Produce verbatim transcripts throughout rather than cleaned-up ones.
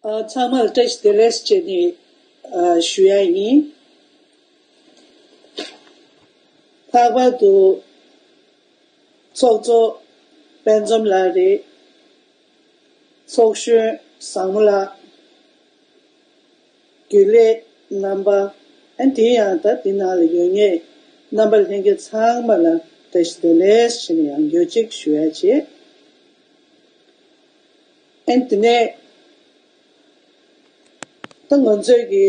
ཨ། ཚང་མར་བཀྲ་ཤིས་བདེ་ལེགས་བྱས་ནས་ཨ་ཞུ་ཡ་ཡིན། ལྷག་པར་དུ་ཚོགས་གཙོ་དཔལ་འཛོམས་ལགས་རེད། ཚོགས་གཞོན་བཟང་མོ་ལགས། རྒྱུན་ལས་རྣམ་པ། ཨ་དེ་ཡང་ད་འདི་ནང་ལ་ཡོད་མཁན་རྣམ་པ་ལྷན་རྒྱས་ཚང་མ་ལ་བཀྲ་ཤིས་བདེ་ལེགས་ཞེས་ནས་ཡང་བསྐྱར་ཅིག་ཞུ་ཡ་བྱེད། ཨ་དེ་ནས་ད་ང་ཚོའི་གི་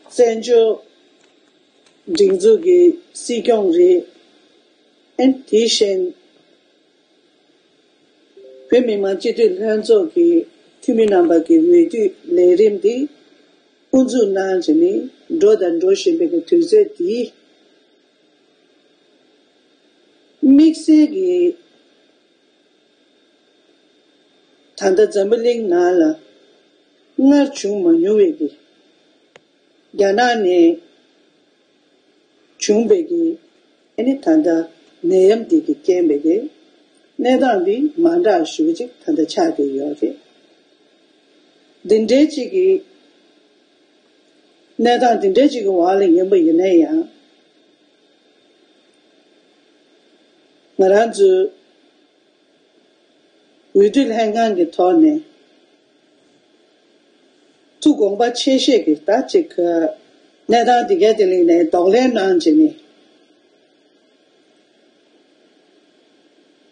བཙན་བྱོལ་སྒྲིག་འཛུགས་ཀྱི་སྲིད་སྐྱོང་རེད། ཨ་དེ་བཞིན་བོད་མི་མང་སྤྱི་འཐུས་ལྷན་ཚོགས་ཀྱི་འཐུས་མི་རྣམ་པ་གི་འོས་བསྡུ་ལས་རིམ་འདི་དབུ་འཛུགས་གནང་བྱས་ནས་འགྲོ་དང་འགྲོ་བཞིན་པའི་གི་དུས་ཚོད་འདི། དམིགས་བསལ་གྱིས་ད་ལྟ་འཛམ་བུ་གླིང་ནང་ལ་སྔར་བྱུང་མ་མྱོང་བའི་གི་རྒྱ་ནག་ནས་བྱུང་བའི་གི་ཨ་ནི་ད་ལྟ་ནད་ཡམས་འདི་གི་རྐྱེན་པས་གི་གནས་སྟངས་འདི་མ་འདྲ་ཞེ་པོ་ཅིག་ད་ལྟ་ཆགས་བསྡད་ཡོད་རེད། འདི་འདྲའི་ཅིག་གི་གནས་སྟངས་འདི་འདྲའི་ཅིག་གི་འོག་ལ་ཡིན་པ་ཡིན་ན་ཡང་། ང་རང་ཚོའི་འོས་བསྡུ་ལྷན་ཁང་གི་ཐོག་ནས་ཐུགས་དགོངས་པ་ཆེ་བཞེས་ཀྱིས་ད་ཅིག་གནས་སྟངས་འདི་གའི་དེ་ལ་ནས་གདོང་ལེན་གནང་བྱས་ནས།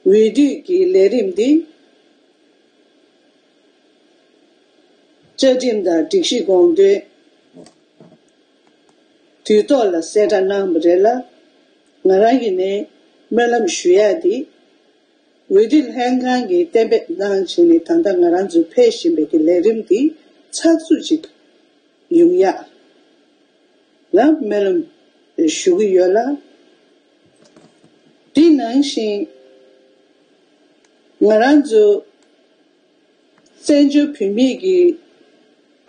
འོས་བསྡུ་གི་ལས་རིམ་འདི་བཅའ་ཁྲིམས་དང་སྒྲིག་གཞི་དགོངས་དོན་དུས་ཐོག་ལ་གསལ་བསྒྲགས་གནང་བ་རེད་ལ། ང་རང་གིས་ནས་སྨོན་ལམ་ཞུ་ཡ་འདི་འོས་བསྡུ་ལྷན་ཁང་གིས་གཏན་འབེབས་གནང་བྱས་ནས་ད་ལྟ་ང་རང་ཚོས་ཕེབས་བཞིན་པའི་གི་ལས་རིམ་འདི་ཚགས་ཚུད་ཅིག་ཡོང་ཡ་ལ་སྨོན་ལམ་ཞུ་གི་ཡོད་ལ། དེ་ནང་བཞིན་ང་རང་ཚོ་བཙན་བྱོལ་བོད་མིའི་གི་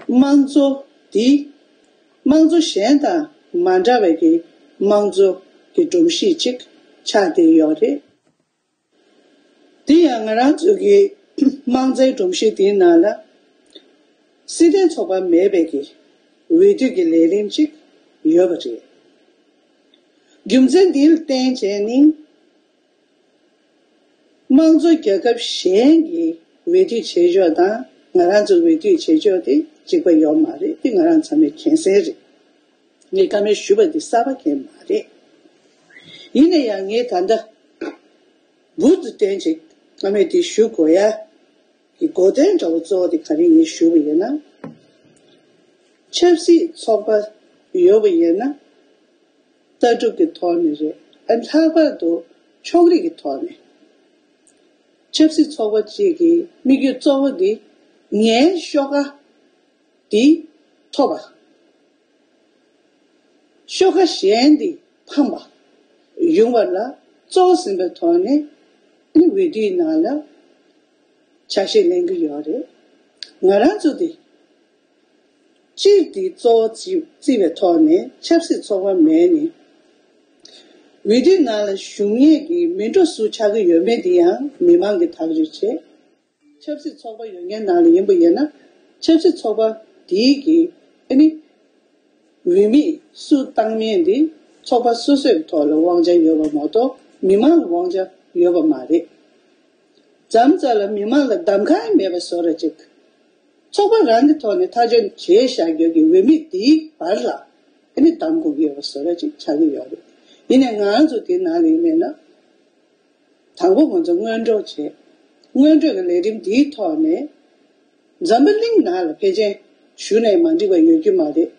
དམངས་གཙོ་འདི་དམངས་གཙོ་གཞན་དང་མ་འདྲ་བའི་གི་དམངས་གཙོ་གི་སྒྲོམ་གཞི་ཅིག་ཆགས་བསྡད་ཡོད་རེད། དེ་ཡང་ང་རང་ཚོ་གི་དམངས་གཙོའི་སྒྲོམ་གཞི་དེའི་ནང་ལ་སྲིད་དོན་ཚོགས་པ་མེད་པའི་གི་འོས་བསྡུ་གི་ལས་རིམ་ཅིག་ཡོད་པ་རེད། རྒྱུ་མཚན་འདི་ལ་བརྟེན་བྱས་ནས་དམངས་གཙོ་རྒྱལ་ཁབ་གཞན་གྱི་འོས་བསྡུ་བྱེད་ཕྱོགས་དང་ང་རང་ཚོ་འོས་བསྡུ་བྱེད་ཕྱོགས་དེ་གཅིག་པ་ཡོད་མ་རེད། དེ་ང་རང་ཚང་མས་མཁྱེན་གསལ་རེད། ངས་བཀའ་མོལ་ཞུས་པ་འདི་གསར་པ་གང་ཡང་མ་རེད། ཡིན་ན་ཡང་ངས་ད་ལྟ་འབུར་དུ་བཏོན་ཅིག་བཀའ་མོལ་འདི་ཞུ་དགོས་ཡ་གི་གོ་དོན་འདྲ་བོ་གཙོ་བོ་དེ་ག་རེ་ངས་ཞུ་བ་ཡིན་ན། ཆབ་སྲིད་ཚོགས་པ་ཡོད་པ་ཡིན་ན་ལྟ་གྲུབ་ཀྱི་ཐོག་ནས་རེད། ཨ་ལྷག་པར་དུ་ཕྱོགས་རིས་ཀྱི་ཐོག་ནས། ཆབ་སྲིད་ཚོགས་པ་གཅིག་གི་དམིགས་ཡུལ་གཙོ་བོ་འདི་ངའི་ཤོག་ཁ་འདི་ཐོབ་པ། ཤོག་ཁ་གཞན་འདི་ཕམ་པ་ཡོང་བ་ལ་གཙོ་བོ་ཟིན་པའི་ཐོག་ནས་ཨ་ནི་འོས་བསྡུའི་ནང་ལ་ཆ་ཤས་ལེན་གྱི་ཡོད་རེད། ང་རང་ཚོ་འདི་སྤྱིར་འདི་གཙོ་བོ་བརྩི་བརྩི་བའི་ཐོག་ནས་ཆབ་སྲིད་ཚོགས་པ་མེད་ནས་འོས་བསྡུའི་ནང་ལ་ཞུགས་མཁན་གྱི་མི་འགྲོ་སུ་ཆགས་ཀྱི་ཡོད་མེད་འདི་ཡང་མི་མང་གིས་ཐག་གཅོད་བྱེད། ཆབ་སྲིད་ཚོགས་པ་ཡོད་མཁན་ནང་ལ་ཡིན་པ་ཡིན་ན་ཆབ་སྲིད་ཚོགས་པ་དེའི་གི་ཨ་ནི་འོས་མི་སུ་བཏང་མིན་དེ་ཚོགས་པ་སོ་སོའི་ཐོག་ལ་དབང་ཆ་ཡོད་པ་མ་གཏོགས་མི་མང་ལ་དབང་ཆ་ཡོད་པ་མ་རེད། མཚམས་མཚམས་ལ་མི་མང་ལ་གདམ་ག་མེད་པ་བཟོ་འདྲ་ཅིག་ཚོགས་པ་རང་གི་ཐོག་ནས་ཐག་གཅོད་བྱས་བཞག་རྒྱུ་གི་འོས་མི་དེའི་བར་ལ་ཨ་ནི་གདམ་དགོས་ཀྱི་ཡོད་པ་བཟོ་འདྲ་ཅིག་ཆགས་ཀྱི་ཡོད་རེད། ཡིན་ནའི་ང་རང་ཚོ་དེ་ནང་ལ་ཡིན་མེད་ན། དང་པོ་ང་ཚོ་སྔོན་འགྲོ་བྱས། སྔོན་འགྲོ་གི་ལས་རིམ་འདིའི་ཐོག་ནས་འཛམ་བུ་གླིང་ནང་ལ་ཕལ་ཆེར་ཞུ་ནས་མ་འགྲིག་པ་ཡོད་རྒྱུ་མ་རེད།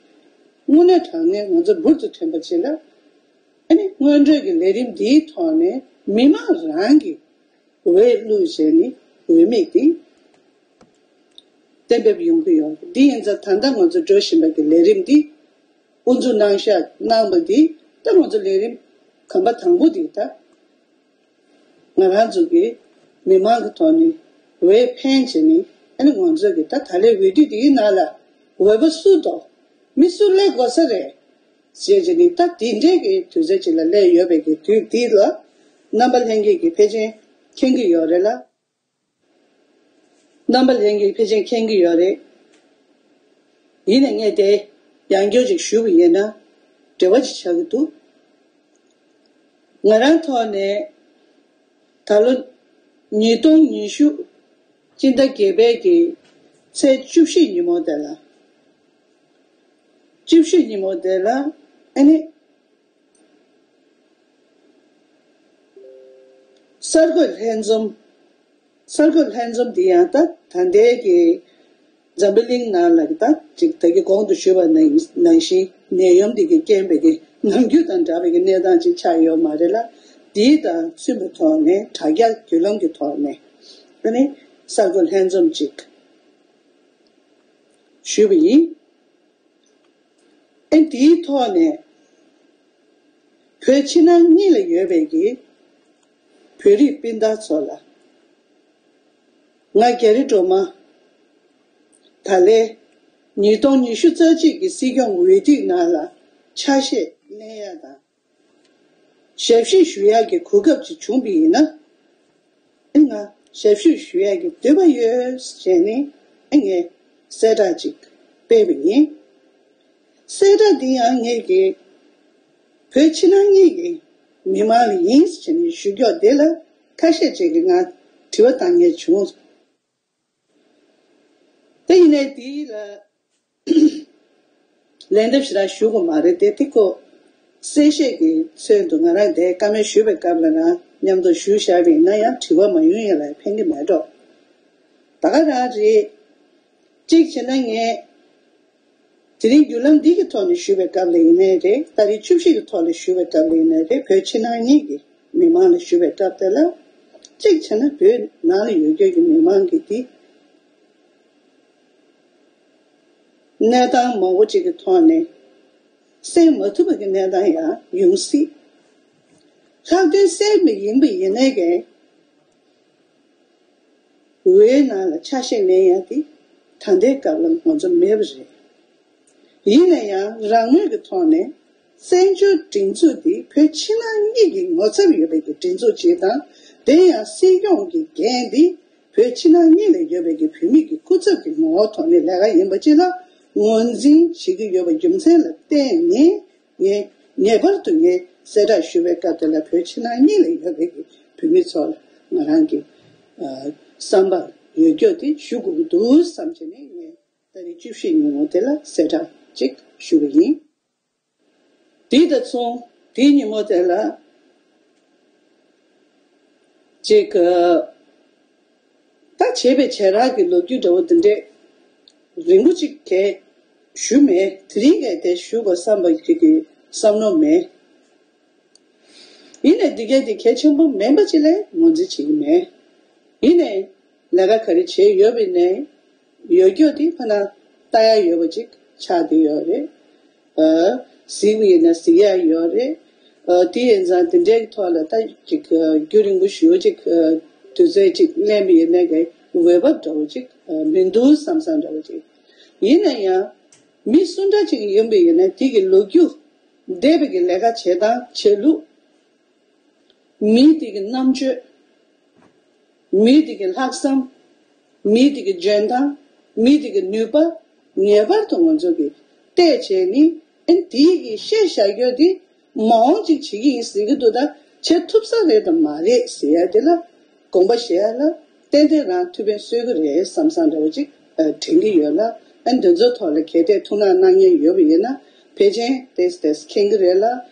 དངོས་གནས་དྲང་གནས་ང་ཚོ་འབུར་དུ་ཐོན་པ་ཅིག་ལ། ཨ་ནི་སྔོན་འགྲོ་གི་ལས་རིམ་འདིའི་ཐོག་ནས་མི་མང་རང་གི་འོས་བླུགས་བྱས་ནས་འོས་མི་དེ་གཏན་འབེབས་ཡོང་གི་ཡོད། འདི་ཡིན་ཙང་ད་ལྟ་ང་ཚོ་འགྲོ་བཞིན་པ་གི་ལས་རིམ་འདི་དབུ་འཛུགས་གནང་ཤག་གནང་བ་འདི་ད་ང་ཚོ་ལས་རིམ་གོམ་པ་དང་པོ་འདི་ད། ང་རང་ཚོ་གི་མི་མང་གི་ཐོག་ནས་འོས་འཕེན་བྱས་ནས་ཨ་ནི་ང་ཚོ་གི་ད་ད་ལོའི་འོས་བསྡུ་འདིའི་ནང་ལ་འོས་པ་སུ་འདུག་མི་སུ་སླེབས་དགོས་ས་རེད་ཟེར་བྱས་ནས་ད་དེ་འདྲའི་གི་དུས་ཚོད་ཅིག་ལ་སླེབས་ཡོད་པའི་གི་དུས་འདི་ལ་རྣམ་པ་ལྷན་རྒྱས་ཀྱིས་ཕལ་ཆེར་མཁྱེན་གྱི་ཡོད་རེད་ལ། རྣམ་པ་ལྷན་རྒྱས་ཕལ་ཆེར་མཁྱེན་གྱི་ཡོད་རེད། ཡིན་ནའི་ངས་དེ་ཡང་བསྐྱར་ཅིག་ཞུས་པ་ཡིན་ན་འབྲེལ་བ་ཅིག་ཆགས་ཀྱི་འདུག་ང་རང་ཐོག་ནས་ད་ལོ་ཉིས་སྟོང་ཉི་ཤུ་སྤྱི་ཟླ་བརྒྱད་པའི་གི་ཚེས་བཅུ་བཞི་ཉིན་མོ་དེ་ལ། བཅུ་བཞི་ཉིན་མོ་དེ་ལ་ཨ་ནི། གསར་འགོད་ལྷན་འཛོམས། གསར་འགོད་ལྷན་འཛོམས་འདི་ཡང་ད་ད་ལྟའི་གི་འཛམ་བུ་གླིང་ནང་ལ་ད་ཅིག་ད་གི་གོང་དུ་ཞུས་པ་ནང་ནང་བཞིན་ནད་ཡམས་འདི་གི་རྐྱེན་པས་གི་ནམ་རྒྱུན་དང་འདྲ་བའི་གི་གནས་སྟངས་ཅིག་ཆགས་ཡོད་མ་རེད་ལ། འདིའི་དང་མཐུན་པའི་ཐོག་ནས་དྲ་རྒྱ་བརྒྱུད་ལམ་གྱི་ཐོག་ནས་ཨ་ནི་གསར་འགོད་ལྷན་འཛོམས་ཅིག་ཞུས་པ་ཡིན། ཨེ་འདིའི་ཐོག་ནས་བོད་ཕྱི་ནང་གཉིས་ལ་ཡོད་པའི་གི་བོད་རིགས་སྤུན་ཟླ་ཚོ་ལ། ང་རྒྱ་རི་སྒྲོལ་མ་ད་ལན་ཉིས་སྟོང་ཉི་ཤུ་རྩ་གཅིག་གི་སྲིད་སྐྱོང་འོས་བསྡུའི་ནང་ལ་ཆ་ཤས་ལེན་ཡ་དང་། ཞབས་ཕྱི་ཞུ་ཡག་གི་གོ་སྐབས་ཅིག་བྱུང་བ་ཡིན་ན། ཨེ་ང་ཞབས་ཕྱི་ཞུ་ཡག་གི་འདོད་པ་ཡོད་ཟེར་ནས་ཨེ་ངས་གསལ་བསྒྲགས་ཅིག་སྤེལ་བ་ཡིན། གསལ་བསྒྲགས་འདི་ཡང་ངས་ཀྱི་བོད་ཕྱི་ནང་གཉིས་ཀྱི་མི་མང་ལ་ཡིན་ཟེར་ནས་ཞུ་ཀྱོག་འདི་ལ་ཁ་ཤས་ཅིག་གིས་ང་དྲི་བ་བཏང་མཁན་བྱུང་། དེ་ཡིན་ནའི་འདི་ལ་ལན་འདེབས་ཞེ་དྲག་ཞུ་དགོས་མ་རེད་དེ། དེ་ཁོ་གསལ་བཤད་ཀྱི་ཚུལ་དུ་ང་རང་དེ་བཀའ་མོལ་ཞུས་པའི་སྐབས་ལ་རང་མཉམ་དུ་ཞུས་བཞག་པ་ཡིན་ན་ཡང་དྲི་བ་མ་ཡོང་ཡ་ལ་ཕན་གྱི་མེད་འགྲོ། ད་ག་རང་རེད། གཅིག་བྱས་ན་ངས་དེ་རིང་བརྒྱུད་ལམ་འདི་གི་ཐོག་ནས་ཞུས་པའི་སྐབས་ལ་ཡིན་ནའི་རེད། ཏ་རིག་བཅུ་བཞི་གི་ཐོག་ནས་ཞུས་པའི་སྐབས་ལ་ཡིན་ནའི་རེད། བོད་ཕྱི་ནང་གཉིས་ཀྱི་མི་མང་ལ་ཞུས་པའི་སྐབས་དེ་ལ། གཅིག་བྱས་ན་བོད་ནང་ལ་ཡོད་རྒྱུ་གི་མི་མང་གི་དེ་གནས་སྟངས་མང་པོ་ཅིག་གི་ཐོག་ནས་གསན་མ་ཐུབ་པ་གི་གནས་སྟངས་ཡང་ཡོང་སྲིད། ལྷག་དོན་གསན་པ་ཡིན་པ་ཡིན་ནའི་གི་འོས་ནང་ལ་ཆ་ཤས་ལེན་ཡ་དེ་ད་ལྟའི་སྐབས་ལ་ང་ཚོ་མེད་པ་རེད། ཡིན་ན་ཡང་རང་མོས་ཀྱི་ཐོག་ནས་བཙན་བྱོལ་སྒྲིག་འཛུགས་འདི་བོད་ཕྱི་ནང་གཉིས་ཀྱི་ངོ་ཚབ་ཡོད་པའི་གི་སྒྲིག་འཛུགས་ཅིག་དང་། དེ་ཡང་སྲིད་སྐྱོང་གི་འགན་འདི་བོད་ཕྱི་ནང་གཉིས་ལ་ཡོད་པའི་གི་བོད་མི་གི་སྐུ་ཚབ་ཀྱི་ངོ་བོ་ཐོག་ནས་ལས་ཀ་ཡིན་པ་ཅིག་ལ་ངོས་འཛིན་བྱེད་ཀྱི་ཡོད་པའི་རྒྱུ་མཚན་ལ་བརྟེན་ནས། ངས་ངེས་པར་དུ་ངས་གསལ་བསྒྲགས་ཞུ་བའི་སྐབས་དེ་ལ་བོད་ཕྱི་ནང་གཉིས་ལ་ཡོད་པའི་གི་བོད་མི་ཚོ་ལ་ང་རང་གི་ཨ་བསམ་པ་ཡོད་རྒྱུ་དེ་ཞུ་དགོས་ཀྱི་འདུག་བསམ་བྱས་ནས་ངས་ཏ་རིག་བཅུ་བཞི་ཉིན་མོ་དེ་ལ་གསལ་བསྒྲགས་ཅིག་ཞུ་གི་ཡིན། དེ་དང་མཚུངས་དེའི་ཉིན་མོ་དེ་ལ་ཅིག་ཨ་ད་བྱས་པའི་བྱས་རག་གི་ལོ་རྒྱུས་འདྲ་བོ་འདི་འདྲས་རིང་པོ་ཅིག་གས་ཞུ་མེད། དེ་རིང་གས་དེ་ཞུ་དགོས་བསམ་པ་ཅིག་གི་བསམ་བློ་མེད། ཡིན་ནའི་འདི་གས་དེ་གལ་ཆེན་པོ་མིན་པ་ཅིག་ལས་ངོས་འཛིན་བྱེད་ཀྱི་མེད། ཡིན་ནའི་ལས་ཀ་ག་རེ་བྱས་ཡོད་པ་ཡིན་ནའི་ཡོད་རྒྱུ་དེ་ཕ་ན་ལྟ་ཡ་ཡོད་པ་ཅིག་ཆགས་བསྡད་ཡོད་རེད། ཨ་གཟིགས་པ་ཡིན་ན་གཟིགས་ཡ་ཡོད་རེད། ཨ་དེ་ཡིན་ཙང་དེ་འདྲའི་ཐོག་ལ་ད་ཅིག་ཨ་རྒྱུན་རིང་པོ་ཞེ་པོ་ཅིག་ཨ་དུས་ཚོད་ཅིག་ལེན་པ་ཡིན་ན་གི་འོས་བབ་འདྲ་བོ་ཅིག་ཨ་མི་འདུག་བསམ་བསམ་འདྲ་བོ་ཅིག་ཡིན་ན་ཡང་མི་སུ་འདྲ་ཅིག་ཡིན་པ་ཡིན་ན་དེ་གི་ལོ་རྒྱུས་འདས་པའི་གི་ལས་ཀ་བྱེད་སྟངས་བྱེད་ལུགས། མི་དེ་གི་རྣམ་དཔྱོད། མི་དེ་གི་ལྷག་བསམ། མི་དེ་གི་འཇོན་ཐང་། མི་དེ་གི་ནུས་པ། ངེས་པར་དུ་ང་ཚོ་གི་བལྟས་བྱས་ནི་ཨེ་དེ་གི་བཤད་བཞག་རྒྱུ་དེ་མ་འོངས་ཅིག་བྱེད་ཀྱི་ཡིན་ཟེར་གྱི་འདུག་ད་བྱེད་ཐུབ་ས་རེད་དམ་མ་རེད་ཟེར་ཡ་དེ་ལ་དགོངས་པ་བཞེས་ཡ་ལ་ཏན་ཏན་རང་ཐུགས་ཕན་གསོས་ཀྱི་རེད་བསམ་བསམ་འདྲ་བོ་ཅིག་ཨ་དྲན་གྱི་ཡོད་ལ། ཨ་འདི་ཚོ་ཐོག་ལ་གལ་ཏེ་ཐུགས་སྣང་གནང་མཁན་ཡོད་པ་ཡིན་ན་ཕལ་ཆེར་ཏེས་ཏེས་མཁྱེན་གྱི་རེད་ལ།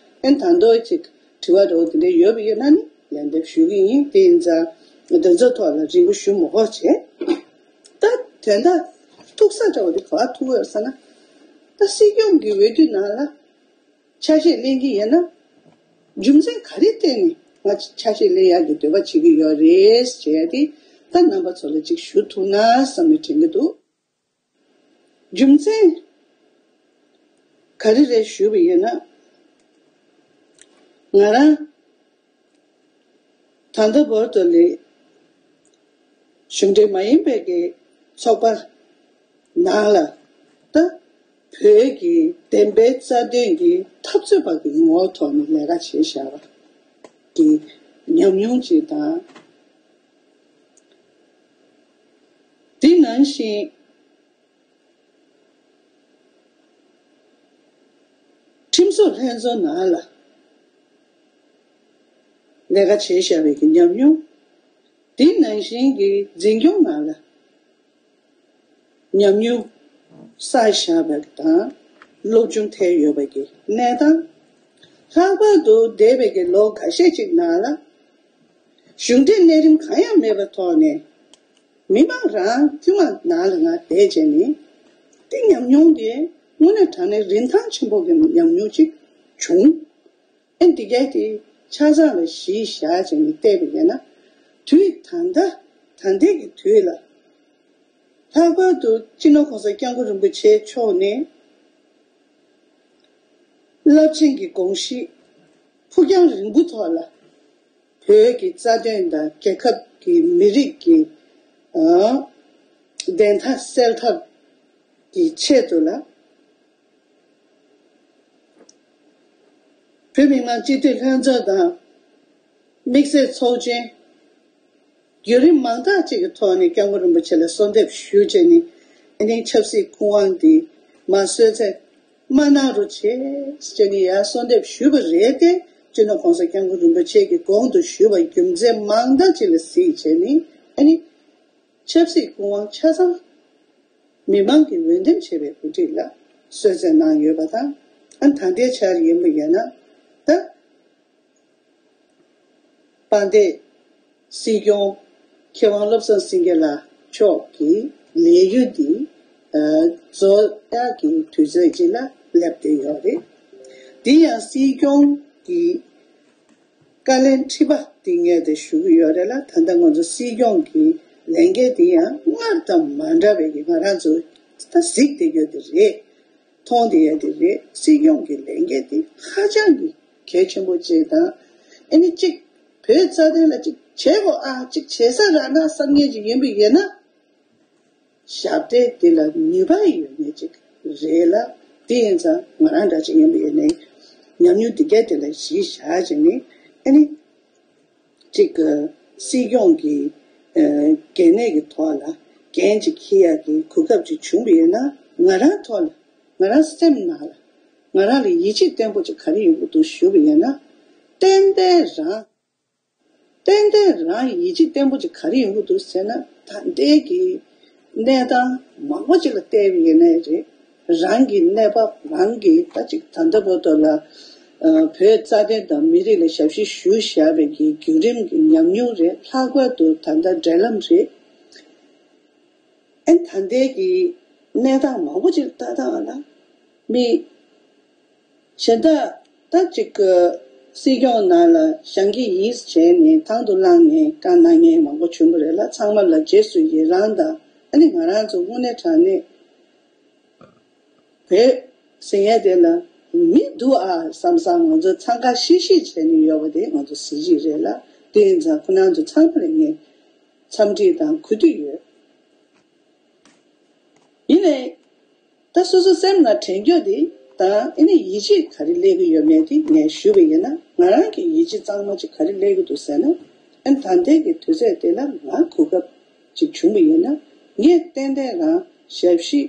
ཨ་ད་དུང་ཅིག་དྲི་བ་འདྲ་བོ་དེ་འདྲ་ཡོད་པ་ཡིན་ན་ནི་ལན་འདེབས་ཞུ་གི་ཡིན། དེ་ཡིན་ཙང་འདི་ཚོ་ཐོག་ལ་རིང་པོ་ཞུ་མི་དགོས་བྱས། ད་དོན་དག་ཐུག་ས་འདྲ་བོ་དེ་ག་པར་ཐུག་ཡོད་ཟེར་ན། ད་སྲིད་སྐྱོང་གི་འོས་བསྡུ་ནང་ལ་ཆ་ཤས་ལེན་གྱི་ཡིན་ན། རྒྱུ་མཚན་ག་རེ་བརྟེན་ནས་ང་ཆ་ཤས་ལེན་ཡག་གི་འདོད་པ་བྱེད་ཀྱི་ཡོད་རེད་ཟེར་ཡ་དེ་ད་རྣམ་པ་ཚོ་ལ་ཅིག་ཞུ་ཐུབ་ན་བསམ་ནས་དྲན་གྱི་འདུག་རྒྱུ་མཚན་ག་རེ་རེད་ཞུས་པ་ཡིན་ན། ང་རང་ད་ལྟ་བར་དུ་ལས་གཞུང་འབྲེལ་མ་ཡིན་པའི་གི་ཚོགས་པ་ནང་ལ་ད་བོད་ཀྱི་བདེན་པའི་རྩ་དོན་གྱི་འཐབ་རྩོད་པ་གི་ངོ་བོ་ཐོག་ནས་ལས་ཀ་བྱས་བཞག་པ་གི་ཉམས་མྱོང་ཅིག་དང་། དེ་ནང་བཞིན་ ཚོགས་ལྷན་ཚོགས་ནང་ལ་ལས་ཀ་བྱས་བཞག་པའི་གི་ཉམས་མྱོང་། དེ་ནང་བཞིན་གྱི་འཛིན་སྐྱོང་ནང་ལ་ཉམས་མྱོང་བསགས་བཞག་པ་དང་སློབ་སྦྱོང་ཐེབས་ཡོད་པ་གི་གནས་སྟངས། ལྷག་པར་དུ་འདས་པའི་གི་ལོ་འགའ་ཤས་ཅིག་ནང་ལ་གཞུང་འབྲེལ་གནས་རིམ་གང་ཡང་མེད་པའི་ཐོག་ནས་མི་མང་རང་དཀྱུས་མ་ནང་ལ་ང་བསྡད་བྱས་ནས་དེ་ཉམས་མྱོང་དེ་དངོས་གནས་དྲང་གནས་རིན་ཐང་ཆེན་པོ་གི་ཉམས་མྱོང་ཅིག་བྱུང་། ཨེ་འདི་གས་དེ་ཆ་ཚང་ལ་གཞི་བཞག་བྱས་ནས་བལྟས་པ་ཡིན་ན། དུས་ད་ལྟ་ད་ལྟའི་གི་དུས་ལ་ལྷག་པར་དུ་སྤྱི་ནོར་༸གོང་ས་༸སྐྱབས་མགོན་རིན་པོ་ཆེ་མཆོག་ནས་རླབས་ཆེན་གྱི་དགོངས་གཞི་ཕུགས་རྒྱང་རིང་པོ་ཐོག་ལ་བོད་ཀྱི་རྩ་དོན་དང་རྒྱལ་ཁབ་ཀྱི་མི་རིགས་ཀྱི་ཨ་བདེན་མཐའ་གསལ་ཐབས་ཀྱི་ཆེད་དུ་ལ། བོད་མི་མང་སྤྱི་འཐུས་ལྷན་ཚོགས་དང་། དམིགས་བསལ་ཚོགས་ཆེན། བརྒྱུད་རིམ་མང་དག་ཅིག་གི་ཐོག་ནས་༸སྐྱབས་མགོན་རིན་པོ་ཆེ་ལ་གསོལ་འདེབས་ཞུས་བྱས་ནས། ཨ་ནི་ཆབ་སྲིད་སྐུ་དབང་འདི་མ་གསོལ་ཚད་མ་གནང་རོགས་བྱེད་ཅེས་ནས་ཡར་གསོལ་འདེབས་ཞུས་པ་རེད་དེ། སྤྱི་ནོར་༸གོང་ས་༸སྐྱབས་མགོན་རིན་པོ་ཆེ་གིས་གོང་དུ་ཞུས་པ་རྒྱུ་མཚན་མང་དག་ཅིག་ལ་གཟིགས་བྱས་ནས། ཨ་ནི་ཆབ་སྲིད་སྐུ་དབང་ཆ་ཚང་མི་མང་གིས་འོས་འདེམས་བྱས་པའི་གོ་སྒྲིག་ལ་གསོལ་སྩལ་གནང་ཡོད་པ་དང་། ཨ་ནི་ད་ལྟའི་ཆར་ཡིན་པ་ཡིན་ན། ད་དཔལ་ལྡན་སྲིད་སྐྱོང་མཁས་དབང་བློ་བཟང་སེང་གེ་ལགས་མཆོག་གི་ལས་ཡུན་འདི་ཨ་རྫོགས་ཡག་གི་དུས་ཚོད་ཅིག་ལ་སླེབས་བསྡད་ཡོད་རེད། འདི་ཡང་སྲིད་སྐྱོང་གི་བཀའ་ལན་ཁྲི་པ་འདི་ངས་དེ་ཞུ་གི་ཡོད་རེད་ལ། ད་ལྟ་ང་ཚོ་སྲིད་སྐྱོང་གི་ལས་འགན་འདི་ཡང་སྔར་དང་མ་འདྲ་བའི་གི་ང་རང་ཚོ་ད་གཟིགས་བསྡད་ཡོད་དེ་རེད། མཐོང་བསྡད་ཡོད་དེ་རེད། སྲིད་སྐྱོང་གི་ལས་འགན་འདི་ཧ་ཅང་གི་གལ་ཆེན་པོ་ཅིག་དང་། ཨ་ནི་གཅིག་བོད་རྩ་དོན་ལ་གཅིག་བྱེད་དགོས་ཨ། གཅིག་བྱེད་ས་རག་ན་བསམ་མཁན་ཅིག་ཡིན་པ་ཡིན་ན། ཞབས་འདེགས་དེ་ལ་ནུས་པ་ཡོད་མཁན་ཅིག་རེད་ལ། དེ་ཡིན་ཙང་ང་རང་འདྲ་ཅིག་ཡིན་པ་ཡིན་ནའི་ཉམས་མྱོང་འདི་གས་དེ་ལ་གཞི་བཞག་བྱས་ནས། ཨ་ནི་གཅིག་གི་སྲིད་སྐྱོང་གི་ཨ་གལ་གནད་ཀྱི་ཐོག་ལ་འགན་ཅིག་འཁྱེར་ཡག་གི་གོ་སྐབས་ཅིག་བྱུང་བ་ཡིན་ན། ང་རང་ཐོག་ལ་ང་རང་སེམས་ནང་ལ་ང་རང་ལ་ཡིད་ཆེས་བརྟན་པོ་ཅིག་ག་རེ་ཡོང་གི་འདུག་ཞུས་པ་ཡིན་ན། ཏན་ཏན་རང་ཏན་ཏན་རང་ཡིད་ཆེས་བརྟན་པོ་ཅིག་ག་རེ་ཡོང་གི་འདུག་ཟེར་ན། ད་ལྟའི་གི་གནས་སྟངས་མང་པོ་ཅིག་ལ་བལྟས་པ་ཡིན་ནའི་རེད། རང་གི་གནས་བབ། རང་གི་ད་ཅིག་ད་ལྟ་བར་དུ་ལ་ཨ་བོད་རྩ་དོན་དང་མི་རིགས་ལ་ཞབས་ཕྱི་ཞུས་བཞག་པའི་གི་བརྒྱུད་རིམ་གྱི་ཉམས་མྱོང་རེད། ལྷག་པར་དུ་ད་ལྟ་འབྲེལ་ལམ་རེད། ཨ་ནི་ད་ལྟའི་གི་གནས་སྟངས་མང་པོ་ཅིག་ལ་ལྟ་སྟངས་ལ་མི་གཞན་དག་ད་ཅིག་གི་སྲིད་སྐྱོང་ནང་ལ་བཞེངས་ཀྱི་ཡིན་བྱས་ནས་དང་དུ་བླངས་ནས་བཀའ་གནང་མཁན་མང་པོ་བྱུང་བ་རེད་ལ། ཚང་མ་ལ་རྗེས་སུ་ཡི་རང་དང་། ཨ་ནི་ང་རང་ཚོ་དངོས་གནས་དྲང་གནས་བོད་ཟེར་ཡས་དེ་ལ་མི་འདུག་ཨ་བསམ་བསམ་ང་ཚོ་འཚང་ཁ་ཤིག་ཤིག་བྱས་ནས་ཡོད་པ་དེ་ང་ཚོ་གཟི་བརྗིད་རེད་ལ། དེ་ཡིན་ཙང་ཁོ་རང་ཚོ་ཚང་མ་ལ་ངས་འཚམས་འདྲི་དང་གུས་འདུད་ཡོད། ཡིན་ནའི་ད་སོ་སོ་སེམས་ལ་དྲན་རྒྱུ་དེ་དང་། ཨ་ནི་ཡིད་ཆེས་ག་རེ་སླེབས་ཀྱི་ཡོད་མེད་དེ་ངས་ཞུས་པ་ཡིན་ན། ང་རང་གི་ཡིད་ཆེས་གཙང་མ་ཅིག་ག་རེ་སླེབས་ཀྱི་འདུག་ཟེར་ན། ཨ་ནི་ད་ལྟའི་གི་དུས་ཚོད་དེ་ལ་ང་གོ་སྐབས་ཅིག་བྱུང་བ་ཡིན་ན། ངས་ཏན་ཏན་རང་ཞབས་ཕྱི་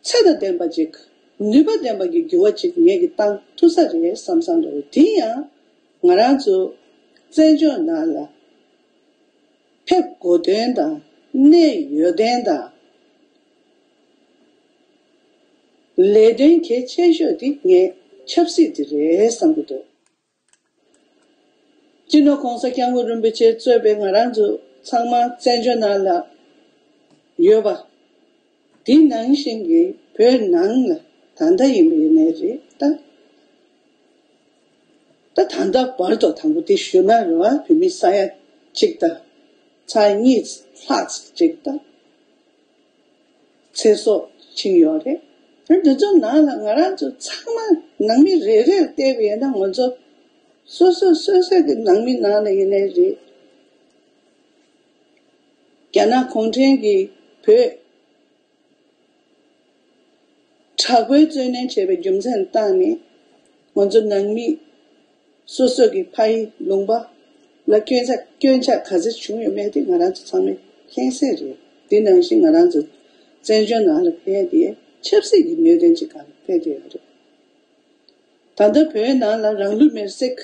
ཚད་དང་ལྡན་པ་ཅིག་ནུས་པ་ལྡན་པ་གི་འགྱུར་བ་ཅིག་ངས་ཀྱི་བཏང་ཐུབ་ས་རེད་བསམ་བསམ་འདུག་དེ་ཡང་ང་རང་ཚོ་བཙན་བྱོལ་ནང་ལ་ཕེབས་དགོས་དོན་དང་གནས་ཡོད་དོན་དང་། ལས་དོན་གལ་ཆེ་ཤོས་དེ་ངས་ཆབ་སྲིད་དེ་རེད་བསམ་གྱི་འདུག་སྤྱི་ནོར་༸གོང་ས་༸སྐྱབས་མགོན་རིན་པོ་ཆེ་གཙོས་པའི་ང་རང་ཚོ་ཚང་མ་བཙན་བྱོལ་ནང་ལ་ཡོད་པ། དེ་ནང་བཞིན་གྱི་བོད་ནང་ལ་ད་ལྟ་ཡིན་པ་ཡིན་ནའི་རེད་ད། ད་ད་ལྟ་བར་དུ་དང་པོ་དེ་ཞུ་ན་རེད་བ། བོད་མི་ས་ཡ་གཅིག་དང་ཚེག་གཉིས་ལྷག་ཅིག་དང་ཚེ་སྲོག་ཕྱིན་ཡོད་རེད། དེ་འདི་ཚོ་ནང་ལ་ང་རང་ཚོ་ཚང་མ་ནང་མི་རེ་རེར་བལྟས་པ་ཡིན་ན། ང་ཚོ་སོ་སོ་སོ་སོ་གི་ནང་མི་ནང་ལ་ཡིན་ནའི་རེད། རྒྱ་ནག་གུང་ཁྲན་གྱིས་བོད་དྲག་པོའི་བཙོན་ལེན་བྱས་པའི་རྒྱུ་མཚན་བཏང་ནས། ང་ཚོ་ནང་མི་སོ་སོ་གི་ཕ་ཡུལ་ལུང་པ་ལ་སྐྱོན་ཆ་སྐྱོན་ཆ་ག་ཚོད་བྱུང་ཡོད་མེད་དེ་ང་རང་ཚོ་ཚང་མས་མཁྱེན་གསལ་རེད། དེ་ནང་བཞིན་ང་རང་ཚོ་བཙན་བྱོལ་ནང་ལ་ཕེབས་དེ་ཆབ་སྲིད་ཀྱི་གནད་དོན་ཅིག་སྒང་ལ་ཕེབས་དེ་ཡོད་རེད། ད་ལྟ་བོད་ནང་ལ་རང་ལུས་མེར་སྲེག།